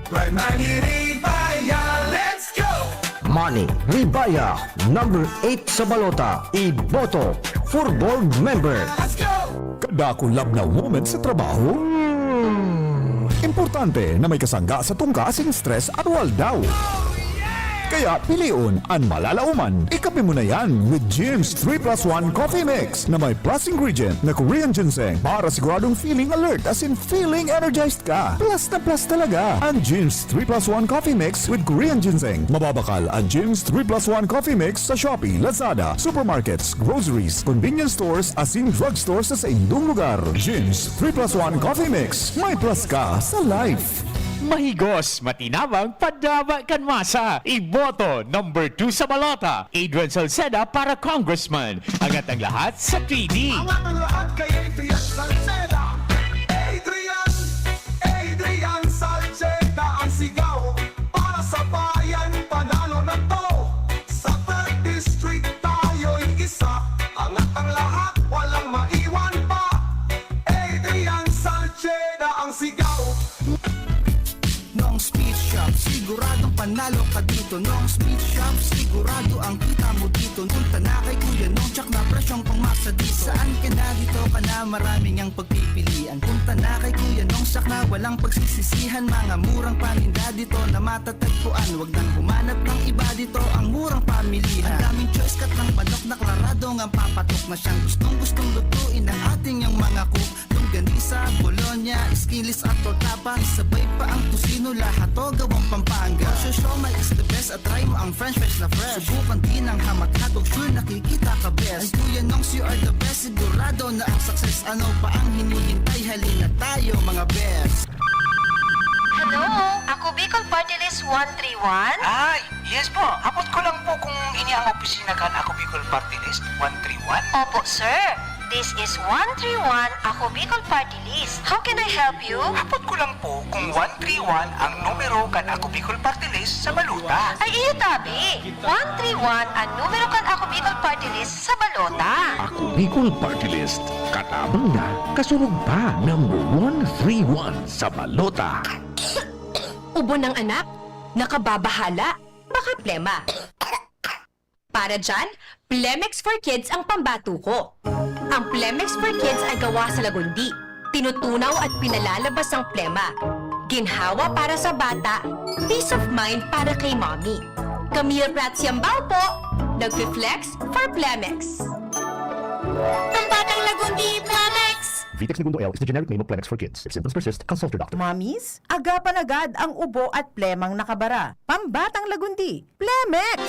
Primary Ribaya. Let's go! Manny Ribaya, number eight sa balota, iboto for board member. Let's go! Kadakul labnaw moment sa trabaho? Hmm. Importante na may kasangga sa tungka asin stress aroaldaw. Kaya pilion an malalaoman. Ikape mo na yan with Jim's three plus one Coffee Mix na may plus ingredient na Korean ginseng para siguradong feeling alert asin feeling energized ka. Plus na plus talaga ang Jim's three plus one Coffee Mix with Korean ginseng. Mababakal ang Jim's three plus one Coffee Mix sa Shopee, Lazada, supermarkets, groceries, convenience stores asin drugstore sa saindong lugar. Jim's three plus one Coffee Mix. May plus ka sa life. Mahigos, matinabang, padaba kan masa. Iboto number two sa balota, Adrian Salceda para congressman. Angat ang lahat sa three D. Angat ang lahat kay Adrian Salceda. Adrian, Adrian Salceda ang sigaw. Para sa bayan, panalo na to. Sa third district, tayo'y isa. Angat ang lahat, walang maiwan pa. Adrian Salceda ang sigaw. Nong Speed Shop, siguradong panalo ka dito. Nong Speed Shop, sigurado ang kita mo dito. Punta na kay Kuya Nong, tsak na presyong pangmasa dito. Saan ka na dito ka na, maraming ang pagpipilian. Punta na kay Kuya Nong, tsak na walang pagsisisihan. Mga murang paninda dito na matatagpuan. Wag nang humanap ng iba dito, ang murang pamilihan. Ang daming choice, kat ng manok na klarado ngang papatok na siyang gustong-gustong lutuin ng ating yang mga cook. Longganisa, bologna, skinless at tortapa, sabay pa ang tocino, lahat to gawang Pampanga. Show, show, my is the best, at try mo ang french fries na fresh. Subukan din ang hamak-hamak, sure nakikita ka best. Ay, Kuya Nongs, you are the best, sigurado na ang success. Ano pa ang hinihintay? Halina tayo, mga best. Hello, ako Bicol Party List one three one. Ay, yes po. Hapot ko lang po kung ini ang opisina kan Ako Bicol Party List one three one. Opo, sir. This is one three one Ako Bicol Party List. How can I help you? Hapot ko lang po kung one three one ang numero kan Ako Bicol Party List sa balota. Ay, iyo tabi. One three one ang numero kan Ako Bicol Party List sa balota. Ako Bicol Party List. Katabang na, kasunod pa. Number one three one sa balota. Ubo ng anak, nakababahala, baka plema. Para dyan, Plemex for Kids ang pambato ko. Ang Plemex for Kids ay gawa sa lagundi. Tinutunaw at pinalalabas ang plema. Ginhawa para sa bata, peace of mind para kay mommy. Camille Prats Yambao po, nagfi-flex for Plemex. Ang batang lagundi, Plemex! Vitex Negundo L is the generic name of Plemex for Kids. If symptoms persist, consult your doctor. Mommies, agapan agad ang ubo at plemang nakabara. Pambatang lagundi, Plemex!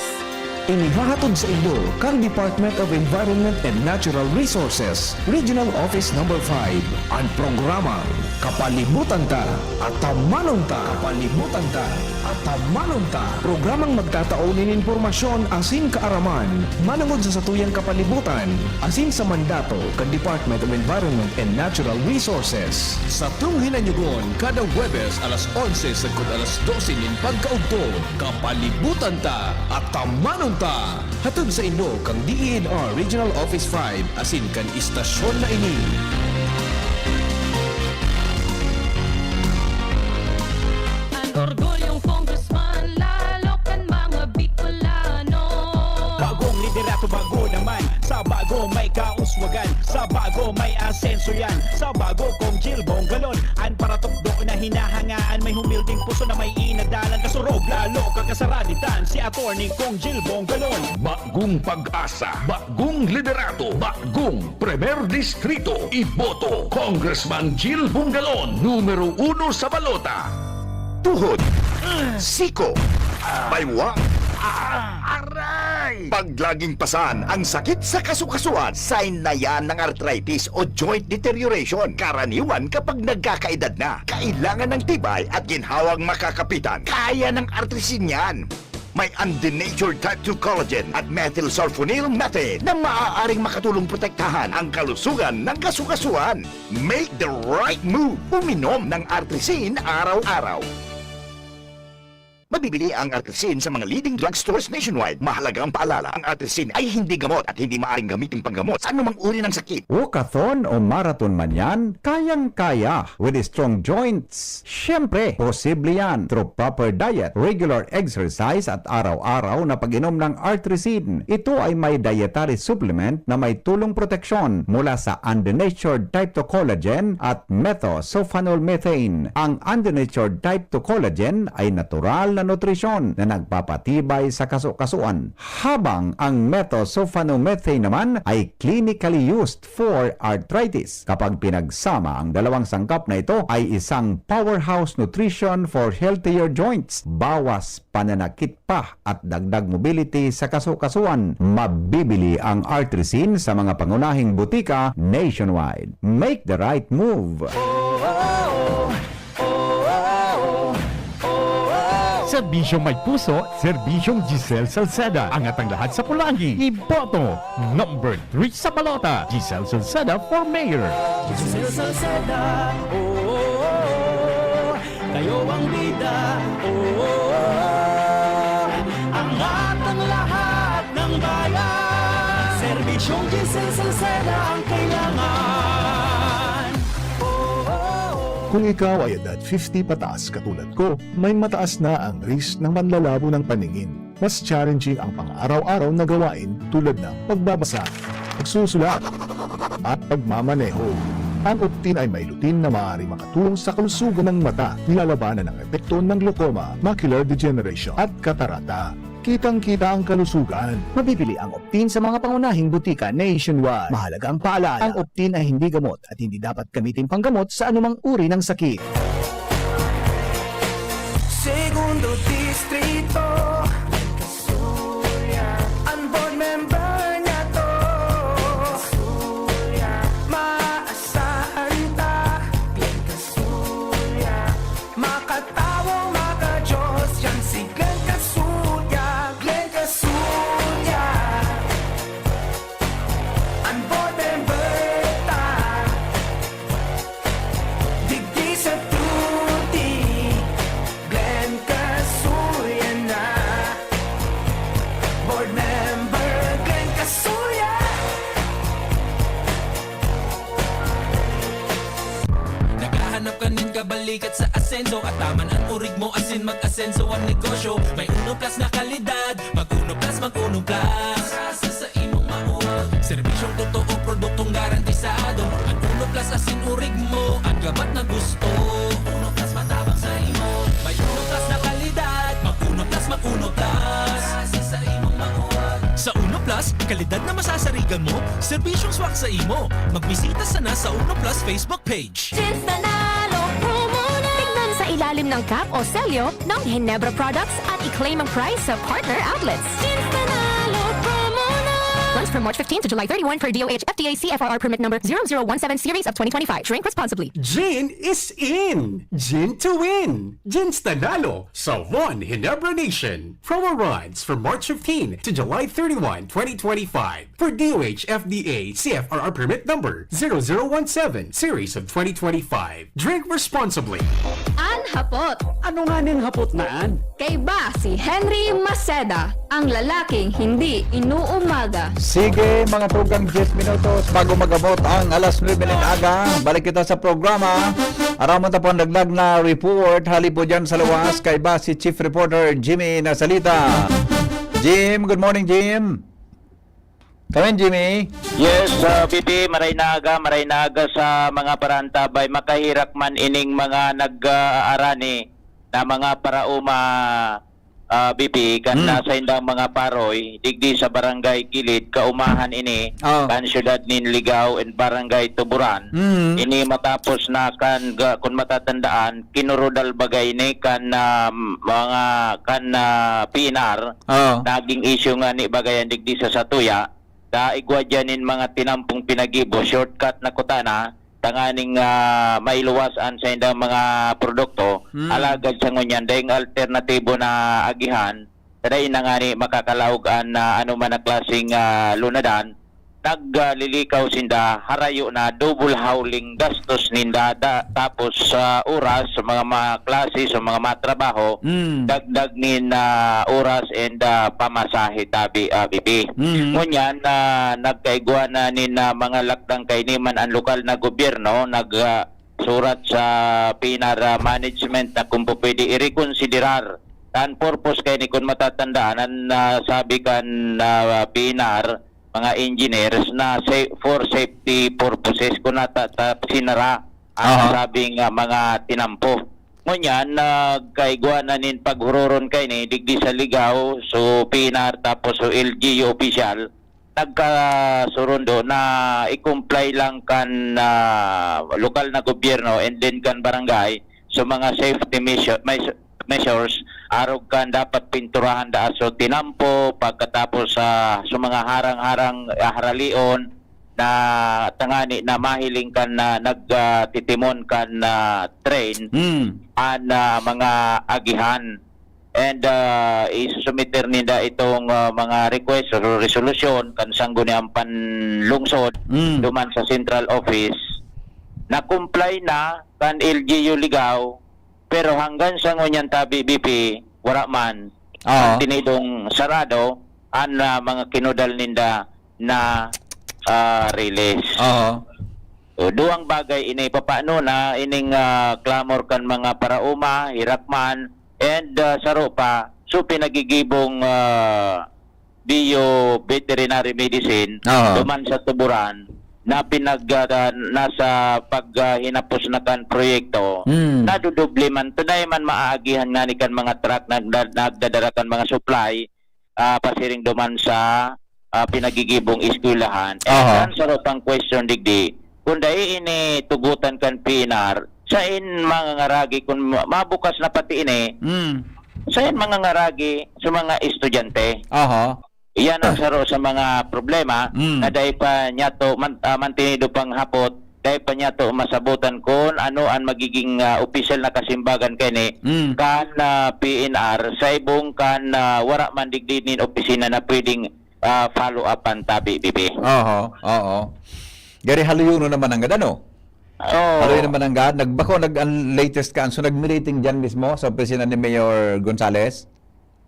Inihahatod sa inyo kan Department of Environment and Natural Resources, Regional Office Number five, an programang Kapalibutan Ta, Atamanon Ta. Kapalibutan Ta, Atamanon Ta. Programang magtatao nin impormasyon asin kaaraman manongod sa satuyang kapalibutan asin sa mandato kan Department of Environment and Natural Resources. Satong hinanyugon kada Huwebes alas onse sagkod alas dose nin pagkaudto. Kapalibutan Ta, Atamanon Ta! Hatod sa inyo kan D E N R Regional Office five asin kan istasyon na ini. An orgulyong congressman, lalo kan mga Bicolano. Bagong liderato, bago naman. Sa bago may kauswagan, sa bago may asenso yan. Sa bago, Cong Jil Bongalon. An paratukdo na hinahangaan, may humilding puso na may inadalan. Kasurog, lalo kakasaraditan, si Attorney Cong Jil Bongalon. Bagong pag-asa, bagong liderato, bagong Primer Distrito. Iboto, Congressman Jil Bongalon, numero uno sa balota. Tuhod, siko, baywang, aray! Pag laging pasan ang sakit sa kasukasuan, sign na yan ng arthritis o joint deterioration. Karaniwan kapag nagkakaedad na, kailangan ng tibay at ginhawang makakapitan. Kaya ng Artrisin yan. May undenatured type two collagen at methylsulfonyl methane na maaaring makatulong protektahan ang kalusugan ng kasukasuan. Make the right move. Uminom ng Artrisin araw-araw. Mabibili ang Artrisin sa mga leading drugstores nationwide. Mahalagang paalala, ang Artrisin ay hindi gamot at hindi maaaring gamitin panggamot sa anumang uri ng sakit. Walkathon o marathon man yan, kayang-kaya with strong joints. Siyempre, posible yan through proper diet, regular exercise at araw-araw na pag-inom ng Artrisin. Ito ay may dietary supplement na may tulong proteksyon mula sa undenatured type two collagen at methosulfonol methane. Ang undenatured type two collagen ay natural na nutrisyon na nagpapatibay sa kasukasuan, habang ang methosulfonomethane naman ay clinically used for arthritis. Kapag pinagsama, ang dalawang sangkap na ito ay isang powerhouse nutrition for healthier joints, bawas pananakit pa at dagdag mobility sa kasukasuan. Mabibili ang Artrisin sa mga pangunahing butika nationwide. Make the right move! Serbisyong may puso, serbisyong Giselle Salceda. Angat ang lahat sa pulanggi. Iboto, number three sa balota, Giselle Salceda for mayor. Giselle Salceda, oo, kayo ang bida, oo, angat ang lahat ng bayan. Serbisyong Giselle Salceda ang kailangan. Oo. Kung ikaw ay edad fifty pataas katulad ko, may mataas na ang risk ng manlalabo ng paningin. Mas challenging ang pang-araw-araw na gawain tulad ng pagbabasa, pagsusulat, at pagmamaneho. Ang Optin ay may lutein na maaaring makatulong sa kalusugan ng mata, nilalabanan ang epekto ng glaucoma, macular degeneration, at katarata. Kitang-kita ang kalusugan. Mabibili ang Optin sa mga pangunahing butika nationwide. Mahalaga ang paalala, ang Optin ay hindi gamot at hindi dapat gamitin panggamot sa anumang uri ng sakit. Segundo Distrito, an board member niya to. Maasahan ta, makatawo, makajos, yan si Glenn Casulla, Glenn Casulla. An board member ta, digdi sa Tuti, Glenn Casulla na. Board member Glenn Casulla. Naghahanap ka nin kabalikat sa asenso, at taman an urig mo asin mag-asenso an negosyo. May Uno Plus na kalidad, mag Uno Plus, mag Uno Plus. Sa, sa imong mauwag. Serbisyong totoo, produktong garantisado. An Uno Plus asin urig mo, an gabat na gusto. Uno Plus matabang sa imo. May Uno Plus na kalidad, mag Uno Plus, mag Uno Plus. Sa, sa imong mauwag. Sa Uno Plus, kalidad na masasarigan mo, serbisyong swak sa imo. Magbisita sana sa Uno Plus Facebook page. Jeans Nanalo Promo na! Tignan sa ilalim ng cap o selyo ng Ginebra Products at i-claim ang prize sa partner outlets. Jeans Nanalo Promo na! Runs from March fifteen to July thirty-one per D O H F D A C F R R permit number zero zero one seven series of twenty twenty-five. Drink responsibly. Gin is in! Gin to win! Jeans Nanalo sa One Ginebra Nation. Promo runs from March fifteen to July thirty-one, twenty twenty-five. For D O H F D A C F R R permit number zero zero one seven series of twenty twenty-five. Drink responsibly. An hapot. Ano nga ning hapot na an? Kaiba si Henry Maceda, ang lalaking hindi inuumaga. Sige, mga tugang diyes minutos bago mag-abot ang alas nuebe nin aga, balik kita sa programa. Aramon ta po ang dagdag na report. Hali po dyan sa luwas, kaiba si Chief Reporter Jimmy Nasalita. Jim, good morning, Jim. Kamin, Jimmy? Yes, uh, P P, maray na aga, maray na aga sa mga paraantabay. Makahirak man ining mga nag-aarani na mga paraoma, ah, B P, kan Hmm. nasa indang mga paroy, digdi sa Barangay Kilid, kaumahan ini, Oh. kan siyudad nin Ligao and Barangay Tuburan. Hmm. Ini matapos na kan, ga-, kun matatandaan, kinurudal baga ini kan, ah, mga, kan, ah, P N R. Oh. Naging issue nga ni baga yan digdi sa satuya. Ta igwa dyan nin mga tinampong pinagibo, shortcut na kutana, tanganing, ah, mailuwas an saindang mga produkto. Hmm. Alagad sa ngunyan, daing alternatibo na agihan, ta dai na ngani makakalaog an, ah, anoman na klaseng, ah, lunadan. Nag, ah, lilikaw sinda, harayo na, double howling gastos ninda, da-, tapos sa oras, sa mga, mga klase, sa mga matrabaho, Hmm. dagdag nin, ah, oras and, ah, pamasahe tabi, ah, B P. Mhm. Ngunyan, ah, nagkaigwa na nin, ah, mga lakdang kaini man ang lokal na gobyerno, nag, ah, surat sa P N R, ah, management na kung po pwede irekonsiderar. Ang purpose kaini, kung matatandaan, ang, ah, sabi kan, ah, P N R, mga engineers na sa-, for safety purposes, kung nata-, ta-, sinara ang Aha. nasabing, ah, mga tinampo. Ngunyan, nagkaigwa na nin paghuroron kaini, digdi sa Ligao, so P N R, tapos so L G U official, nagkasurundo na i-comply lang kan, ah, lokal na gobyerno and then kan barangay, so mga safety measure-, measure-, measures, arog kan dapat pinturahan daa so tinampo, pagkatapos sa, sa mga harang-harang, ah, haralion, na tangani na mahiling kan, ah, nag, ah, titimon kan, ah, train, Hmm. an, ah, mga agihan. And, ah, isusumiter ninda itong, ah, mga request o resolusyon kan Sangguniang Panlungsod Mm. duman sa central office. Na-comply na kan L G U Ligao, pero hanggang sa ngunyan tabi, B P, wara man. Oo. Ang tinidong sarado, an, ah, mga kinudal ninda na, ah, release. Oo. O, duwang bagay ini, papaano na ining, ah, clamor kan mga paraoma, hirakman, and, ah, saro pa, so pinagigibong, ah, bio veterinary medicine Oo. duman sa tuburan na pinag-, ah, nasa pag, ah, hinapos na kan proyekto, Hmm. nadudoble man, tuday man maaagihan ngani kan mga truck na, na, nagdadara kan mga supply, ah, pasiring duman sa, ah, pinagigibong eskwelahan. And Aha. Ang saro pang question digdi, kung dai ini tugutan kan P N R, sain mangangaragi kung ma-, mabukas na pati ini, Mm. sain mangangaragi sa mga estudyante? Aha. Iyan ang saro sa mga problema Mm. na dai pa niyato man-, ah, mantinido pang hapot, dai pa niyato masabutan kun ano ang magiging, ah, opisyal na kasimbagan kani Mm. kan, ah, P N R sa ibong kan, ah, wara man digdi nin opisina na pwedeng, ah, follow up an tabi, B P. Oho, oo. Gari haluyonon naman nanggad, ano? Oo. Haluyonon naman nanggad. Nagbako, nag-, ang latest kan, so nag-meeting diyan mismo sa opisina ni Mayor Gonzales?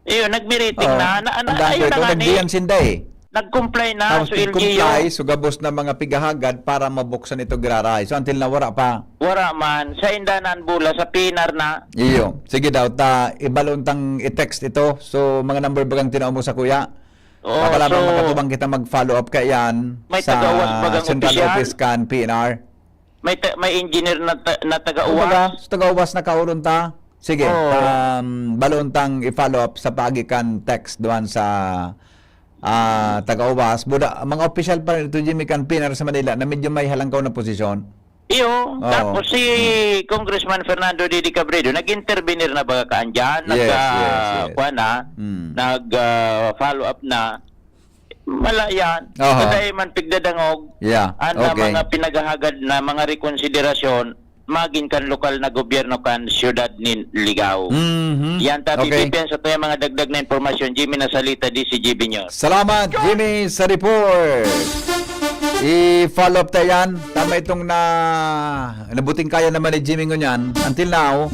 Iyo, nag-meeting Oo. na, na, na, Ang dami ayun na ito, nga ni, nagdiyan sinda eh. nag-comply na, Tapos so L G U. pig-comply, so gabos na mga pighahagad para mabuksan ito giraray. So until now, wara pa. Wara man. Sa indanan bula, sa P N R na. Iyo. Sige daw, ta, ibalon tang i-text ito. So, mga number bagang tinao mo sa kuya? Oo, Baka lamang so, makatubang kita mag-follow up kaiyan may sa tagawas bagang Central opisyal? Office kan P N R. May ta-, may engineer na ta-, na taga-uwas? Kumbaga, sa taga-uwas na kauron ta. Sige, Oo. um, balon tang i-follow up sa paagi kan text duman sa, ah, taga-uwas. Buda, mga opisyal pa rin ito, Jimmy, kan P N R sa Manila na medyo may halangkaw na posisyon. Iyo, Oo. tapos si Hmm. Congressman Fernando Didi Cabredo, nag-intervenir na baga kaan dyan? Yes, Nag, ah, yes, yes. kuwan na, Hmm. nag, ah, follow up na. Wala yan. Aha. Kasi man pigdadangog, Yeah. an, ah, Okay. mga pinaghahagad na mga rekonsiderasyon, magin kan lokal na gobyerno kan siyudad nin Ligao. Mhm. Yan, Tabi Okay. Pipian, sa tuya mga dagdag na impormasyon, Jimmy Nasalita, D C G B News. Salamat, Jimmy, sa report. I-follow up ta yan. Tama itong na, nabuting kaya naman ni Jimmy ngunyan. Until now,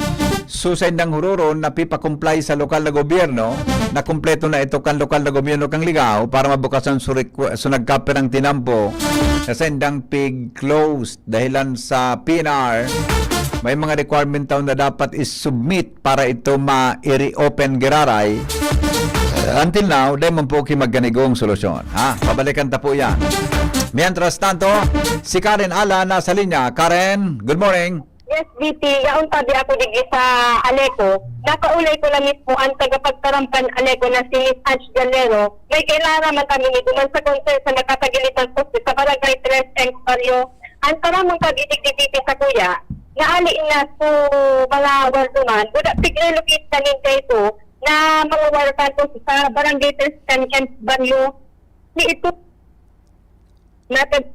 so sa indang huroron, napipa-comply sa lokal na gobyerno, na kumpleto na ito kan lokal na gobyerno kan Ligao para mabukasan so requ-, so nagkapirang tinampo na sa indang pig closed dahilan sa P N R, may mga requirement daw na dapat i-submit para ito ma-reopen giraray. Until now, dai man po ki magkanigong solusyon. Ha? Pabalikan ta po yan. Mientras tanto, si Karen Ala nasa linya. Karen, good morning. Yes, V P, yaon tabi ako digdi sa Aleco. Nakaulay ko na mismo ang tagapagtaram kan Aleco na si Miss Ange Galero. May kailala man kami ni duman sa konsehal sa nagkatagilitan poste sa Barangay Tres Ems Barrio. Ang taramon tabi digdi, V P, sa kuya, naali na su mga warduman. Buda, pig-relocate na nin kaito na mga warduman sa Barangay Tres Ems Barrio. Ni ito, natag-,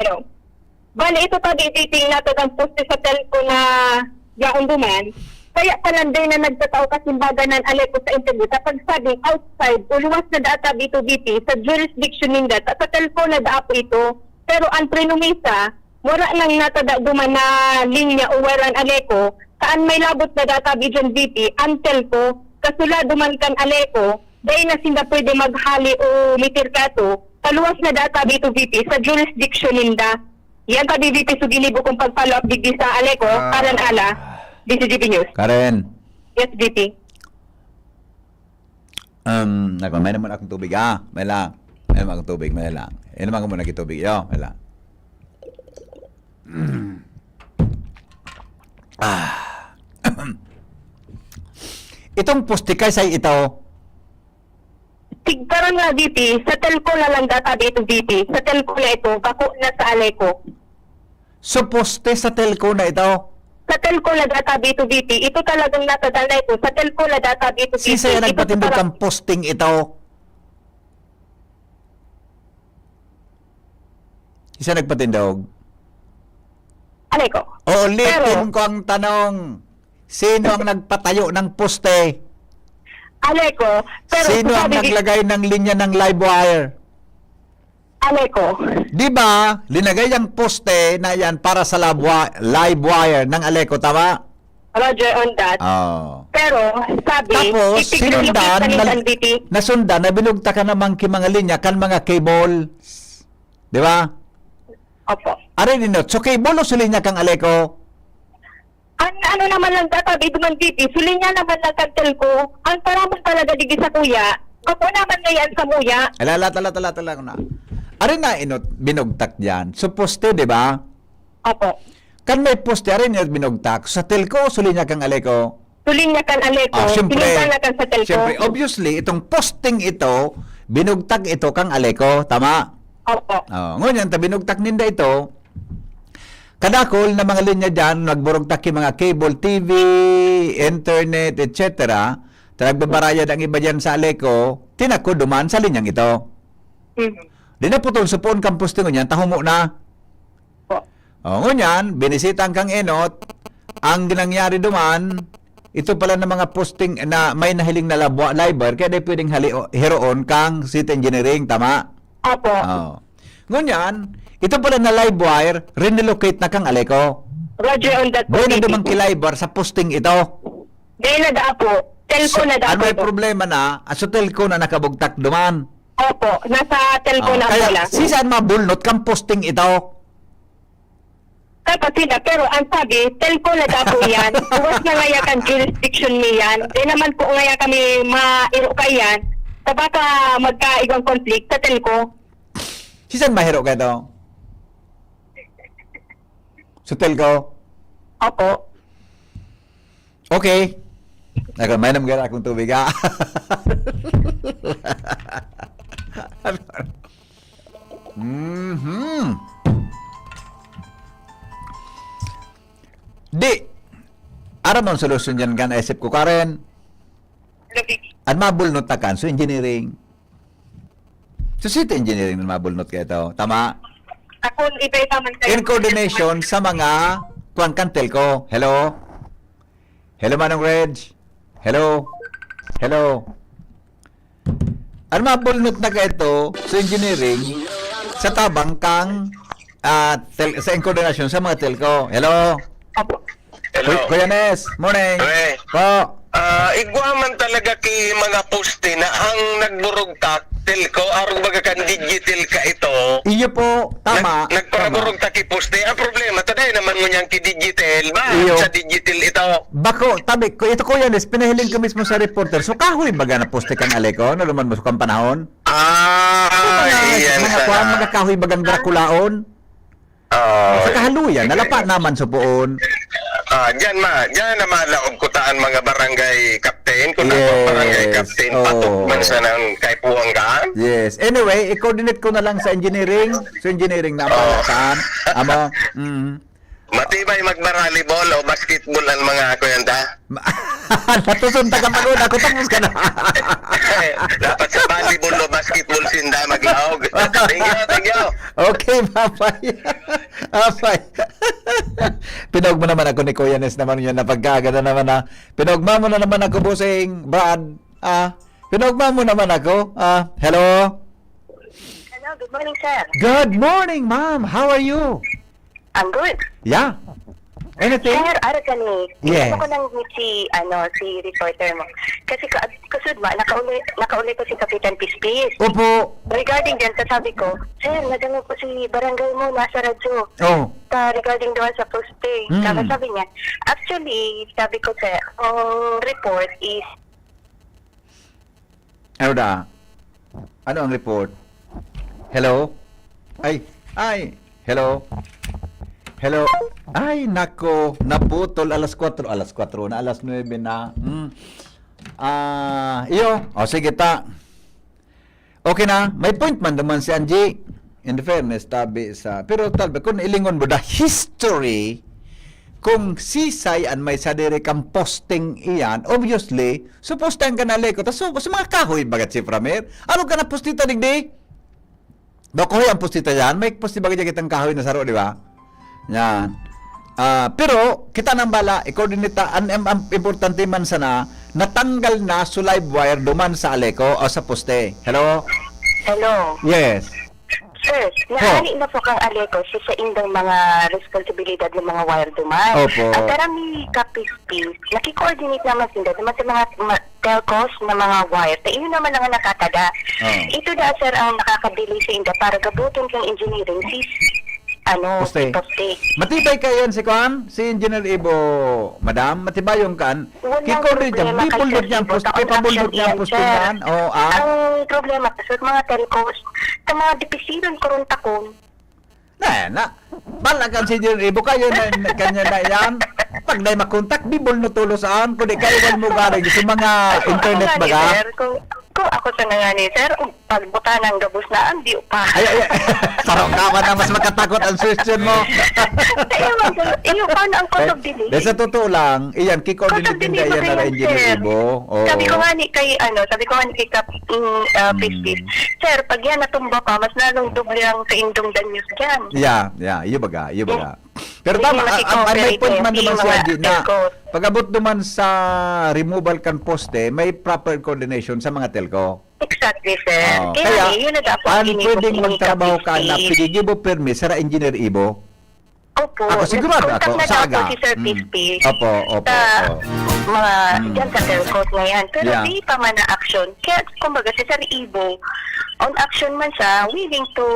ano? Bali, ito tabi, V P, natag ang poste sa telco na yaon duman. Kaya palanday na nagtatao kasimbagan ng Aleco sa interview sa pagsabing outside o luwas na data B two B P sa jurisdiction ninda, ta sa telco na daapo ito. Pero ang prenumisa, wala nang natada duman na linya o wire an Aleco, kaan may labot na data B dyan, V P, ang telco, kasulado man kan Aleco, dai na sinda pwede maghali o mitir kato, kaluwas na data B two B P sa jurisdiction ninda. Yan tabi, V P, so ginibo kong pag-follow up digdi sa Aleco, Ah. Karen Ala, D C G P News. Karen. Yes, V P. Um, nako, may naman akong tubig, ah. May lang. May naman akong tubig, may lang. Yan naman ko muna kitubig, yo. May lang. Ah. Itong poste kay say ito. Tigkaran nga, V P, sa telco na lang data dito, V P. Sa telco na ito, bako na sa Aleco. So, poste sa telco na ito? Sa telco na data dito, V P. Ito talagang nasa dana ito. Sa telco na data dito, V P. Sisay ang Ito nagpatindog talaga kang posting ito? Isa nagpatindog? Aleco. Oo, Pero litin ko ang tanong. Sino ang nagpatayo ng poste? Aleco. Pero Sino ang sabi di- naglagay ng linya ng live wire? Aleco. Di ba, linagay ang poste na yan para sa live wi-, live wire ng Aleco, tama? Roger on that. Oh. Pero, sabi, Tapos, titig-relocate sinundan, na ni nal-, San V P. nasundan na binugtakan naman ki mga linya kan mga cable. Di ba? Opo. Aray ninot. So, cable o sa linya kang Aleco? Ang ano naman lang, Tata, di man T V, sulinya naman lang kag telco. Ang taraman talaga digi sa kuya, ako naman ngayon sa muya. Ala, ala, ala, ala, ala ko na. Ari na inot, binugtak diyan. So, poste, di ba? Opo. Kan may poste, ari na binugtak. Sa telco, sulinya kang Aleco? Sulinya kan Aleco, Ah, siyempre. Sinundan na kan sa telco. Siyempre, obviously, itong posting ito, binugtak ito kang Aleco, tama? Opo. Oh, ngunyan, ta binugtak ninda ito, kadakol na mga linya diyan, nagburugtak ki mga cable T V, internet, et cetera. Ta nagbabarayad ang iba diyan sa Aleco, tinako duman sa linyang ito. Mhm. Di na putol, supoon kang poste ngunyan, tahumo na. Po. Oh, ngunyan, binisita kang enot, ang nangyari duman, ito pala ng mga posting na may nahiling na labwa, live wire, kaya di pwedeng hali-, hiroon kang city engineering, tama? Opo. Oh. Ngunyan, ito pala na live wire, rinelocate na kang Aleco. Roger on that po, Dahil na T V. Duman ki live wire sa posting ito. Dahil na daa po. Telco So, na daa ano po. May problema na, ah, so telco na nakabugtak duman. Opo, nasa telco Oh, na kaya, pala. Si saan mabulnot kang posting ito? Kaya pa sila, pero ang sabi, telco na daa po yan. Buwas na ngaya kan jurisdiction niyan. Di naman po ngaya kami mairo kaiyan. Sa baka magkaigwang conflict sa telco. Sisan mahiro ka ito? Sa telco? Opo. Okay. Ako, may namgara akong tubig, ha? Mhm. Di. Aram mo ang solusyon dyan, kan isip ko, Karen. An mabulnot na kan, so engineering. So, city engineering na mabulnot kayo to. Tama? Ako, iba-iba man kayo. In coordination sa mga kuwan kan telco. Hello? Hello, Manong Reg? Hello? Hello? An mabulnot na kayo to, so engineering, sa tabang kang, ah, tel-, sa in coordination sa mga telco. Hello? Opo. Hello. Kuy-, Kuya Nes, morning. Pre. Po. Ah, igwa man talaga ki mga poste na ang nagburugtak, telco, arog baga kan digital ka ito. Iyo po, tama, Nag-, nagparaburugtak ki poste. Ang problema, taday naman ngunyan ki digital. Bakit Iyo. Sa digital ito? Bako, tabi, ku-, ito, Kuya Nes, pinahiling ko mismo sa reporter. So, kahoy baga na poste kang Aleco, naluman mo sa kang panahon? Ah, Ito mga, iyan mga sana. Kuwan, mga kahoy bagang Draculaon? Oo. Sa kahaluyan, nalapa naman sa poon. Ah, diyan ma, diyan na malaog kuta ang mga barangay captain, kung ako ang barangay Yes. captain, Oo. patok man sa nang kaipuhan ka. Yes. Anyway, i-coordinate ko na lang sa engineering. Sa engineering na Oo. Palasan. Amo. Mm. Matibay magbaralibol o basketball ang mga ako yan, ta? Natuson ta kapag una ko, tapos ka na. Dapat sa volleyball o basketball sinda maglaog. Thank you, thank you. Okay, bye-bye. Apay. Pinaugma naman ako ni Kuya Nes naman yun, napagkagada naman na. Pinaugma mo na naman ako, Bossing Brad. Ah, pinaugma mo naman ako. Ah, hello? Hello, good morning, sir. Good morning, ma'am. How are you? I'm good. Yeah. Anything? Sir, ara kani, Yes. Gusto ko lang si, ano, si reporter mo. Kasi ka-, kasud ma, nakauli, nakauli ko si Kapitan Pispis. Opo. Regarding dyan, kasabi ko, "Sir, nadangog ko si barangay mo, nasa radyo." Oh. Sa regarding doon sa poste. Mm. Tapos sabi niya, "Actually," sabi ko, "sir, ang report is" Ano da? Ano ang report? Hello? Ay, ay, hello? Hello? Ay, nako, naputol alas kwatro, alas kwatro na, alas nuebe na. Hmm. Ah, iyo. O, sige ta. Okay na, may point man naman si Angie. In fairness, tabi sa, pero tabi, kung ilingon mo, the history, kung sisay an may sadiri kang posting iyan, obviously, so posting ka na, Leko. Tas so, sa mga kahoy, bagat si Pramer, ano ka na postita, digdi? Daw kahoy ang postita yan, may posti baga dyan kitang kahoy na saro, di ba? Yan. Ah, pero kita nang bala, i-coordinate ta, an, an, an importante man sana, natanggal na so live wire duman sa Aleco o sa poste. Hello? Hello. Yes. Sir, Ho. Nahali na po kang Aleco sa saindang mga responsibilidad ng mga wire duman. Opo. Ang karami kapispis, nakikoordinate naman sinda naman sa mga ma-, telcos na mga wire. Ta iyo naman ang nakatada. Oo. Ito na, sir, ang nakakabili sa inda para gabuton kang engineering sis, ano, Poste. Poste. Matibay kayan si Kwan, si Engineer Ibo, madam, matibayon kan. Walang Kiko rin dyan, problema di kay bulnot Sir niya ang Ibo, poste, taon pabulnot action niya ang yan, poste sir. Niyan. Oo, ah. Ang problema, sir, mga telcos, sa mga dipisilan, kuruntakon. Na, na. Bala kan si Engineer Ibo, kayo na, na, kanya na yan. Pag na'y makontak, di bulnot tulos aan, kundi kayo man mo galing sa mga internet Ano baga. Sir, kung, kung ako sa nga ni, sir, pagbuta ng gabos na, ang di pa. Ay, ay, ay. Sarong ka man ang mas makatakot ang suggestion mo. Kaya man, sir, iyo, paano ang cost of delay? Dahil sa totoo lang, iyan, kiko Cost of dili delay, iyan na sir. Engineer Ibo. Oo. Sabi ko nga ni kay, ano, sabi ko nga ni kay Kap, mm, ah, Hmm. Pistis, "Sir, pag yan natumba pa, mas lalong doble ang kaindong danyos dyan." Yeah, yeah. Iyo baga, iyo baga. Pero tama, ah, ah, may point man naman siya, di na. Pag-abot naman sa removal kan poste, may proper coordination sa mga telco. Exactly, sir. Oo. Kaya, kaya, yun na dapat ang pwedeng magtrabaho ka na pigigibo permi, Sir Engineer Ibo. Opo. Ako, sigurado ako, sa aga. Nag-contact na daw po si Sir Pistis. Opo, opo, sa mga, dyan sa telcos na yan. Pero di pa man na-action. Kaya, kumbaga, si Sir Ibo, on action man siya, willing to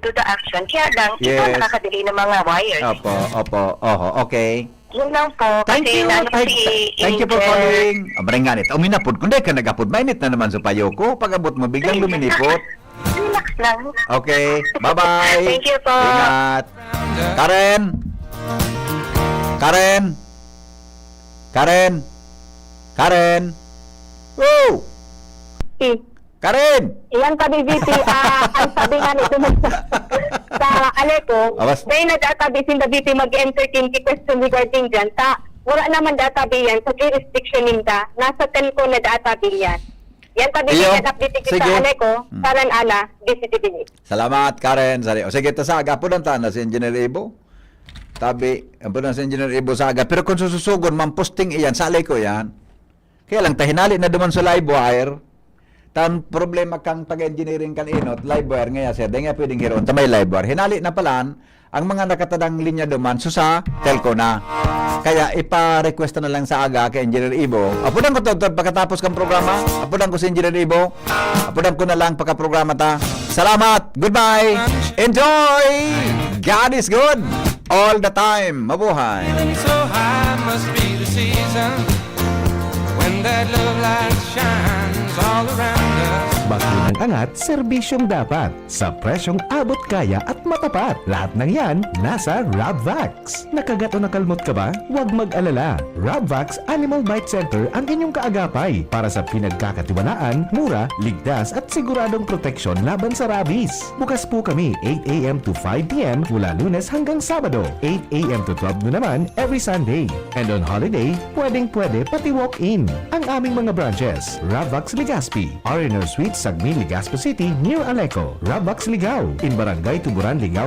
do the action. Kaya lang, ito ang nakakadili ng mga wires. Opo, opo. Oho, okay. Yun lang po. Thank you. Thank you for calling. Ah, maray nga nito. Uminapod. Kung di ka nag-apod, mainit na naman sa payo ko. Pag-abot mo, biglang luminipot. Relax lang. Okay. Bye-bye. Thank you po. Ingat. Karen. Karen. Karen. Karen. Woo! Eh. Karen! Iyan tabi, V P, ah, ang sabi nga nito sa, sa Aleco, Awas. Dahil na data, V P, sinda V P mag-entertain ki question regarding dyan. Ta, wala naman data, V P, yan sa jurisdiction ninda. Nasa telco na data, V P, yan. Yan tabi, Iyo. V P, yan update kita Sige. Aleco, Mm. Saran Ala, D C T V. Salamat, Karen. Sali-, o, sige, ta sa aga po ng tana si Engineer Ibo. Tabi, ang po na si Engineer Ibo sa aga. Pero kung sususugon, mamposting iyan, sa Aleco yan. Kaya lang, ta hinali na duman sa live wire. Tan problema kang taga-engineering kan inot, live wire ngaya, sir, dai nga pwedeng hiroon ta may live wire. Hinali na palan, ang mga nakatadang linya duman, so sa telco na. Kaya ipa-request na lang sa aga kay Engineer Ibo. Apudan ko to, to, pagkatapos kang programa, apudan ko si Engineer Ibo. Apudan ko na lang pagka-programa ta. Salamat! Goodbye! Enjoy! God is good! All the time! Mabuhay! Feeling so high, must be the season. When that love light shines all around us. Bakit ang angat, serbisyong dapat. Sa presyong abot kaya at matapat. Lahat ng yan, nasa Rabvax. Nakagat o nakalmot ka ba? Huwag mag-alala. Rabvax Animal Bite Center ang inyong kaagapay para sa pinagkakatiwalaan, mura, ligtas at siguradong proteksyon laban sa rabies. Bukas po kami eight A M to five P M mula Lunes hanggang Sabado, eight A M to twelve noon naman every Sunday. And on holiday, pwedeng-pwede pati walk-in. Ang aming mga branches, Ravvax Legazpi, R and R Suites, Sagmin, Legazpi City, near Aleco, Ravvax Ligao, in Barangay Tuburan, Ligao,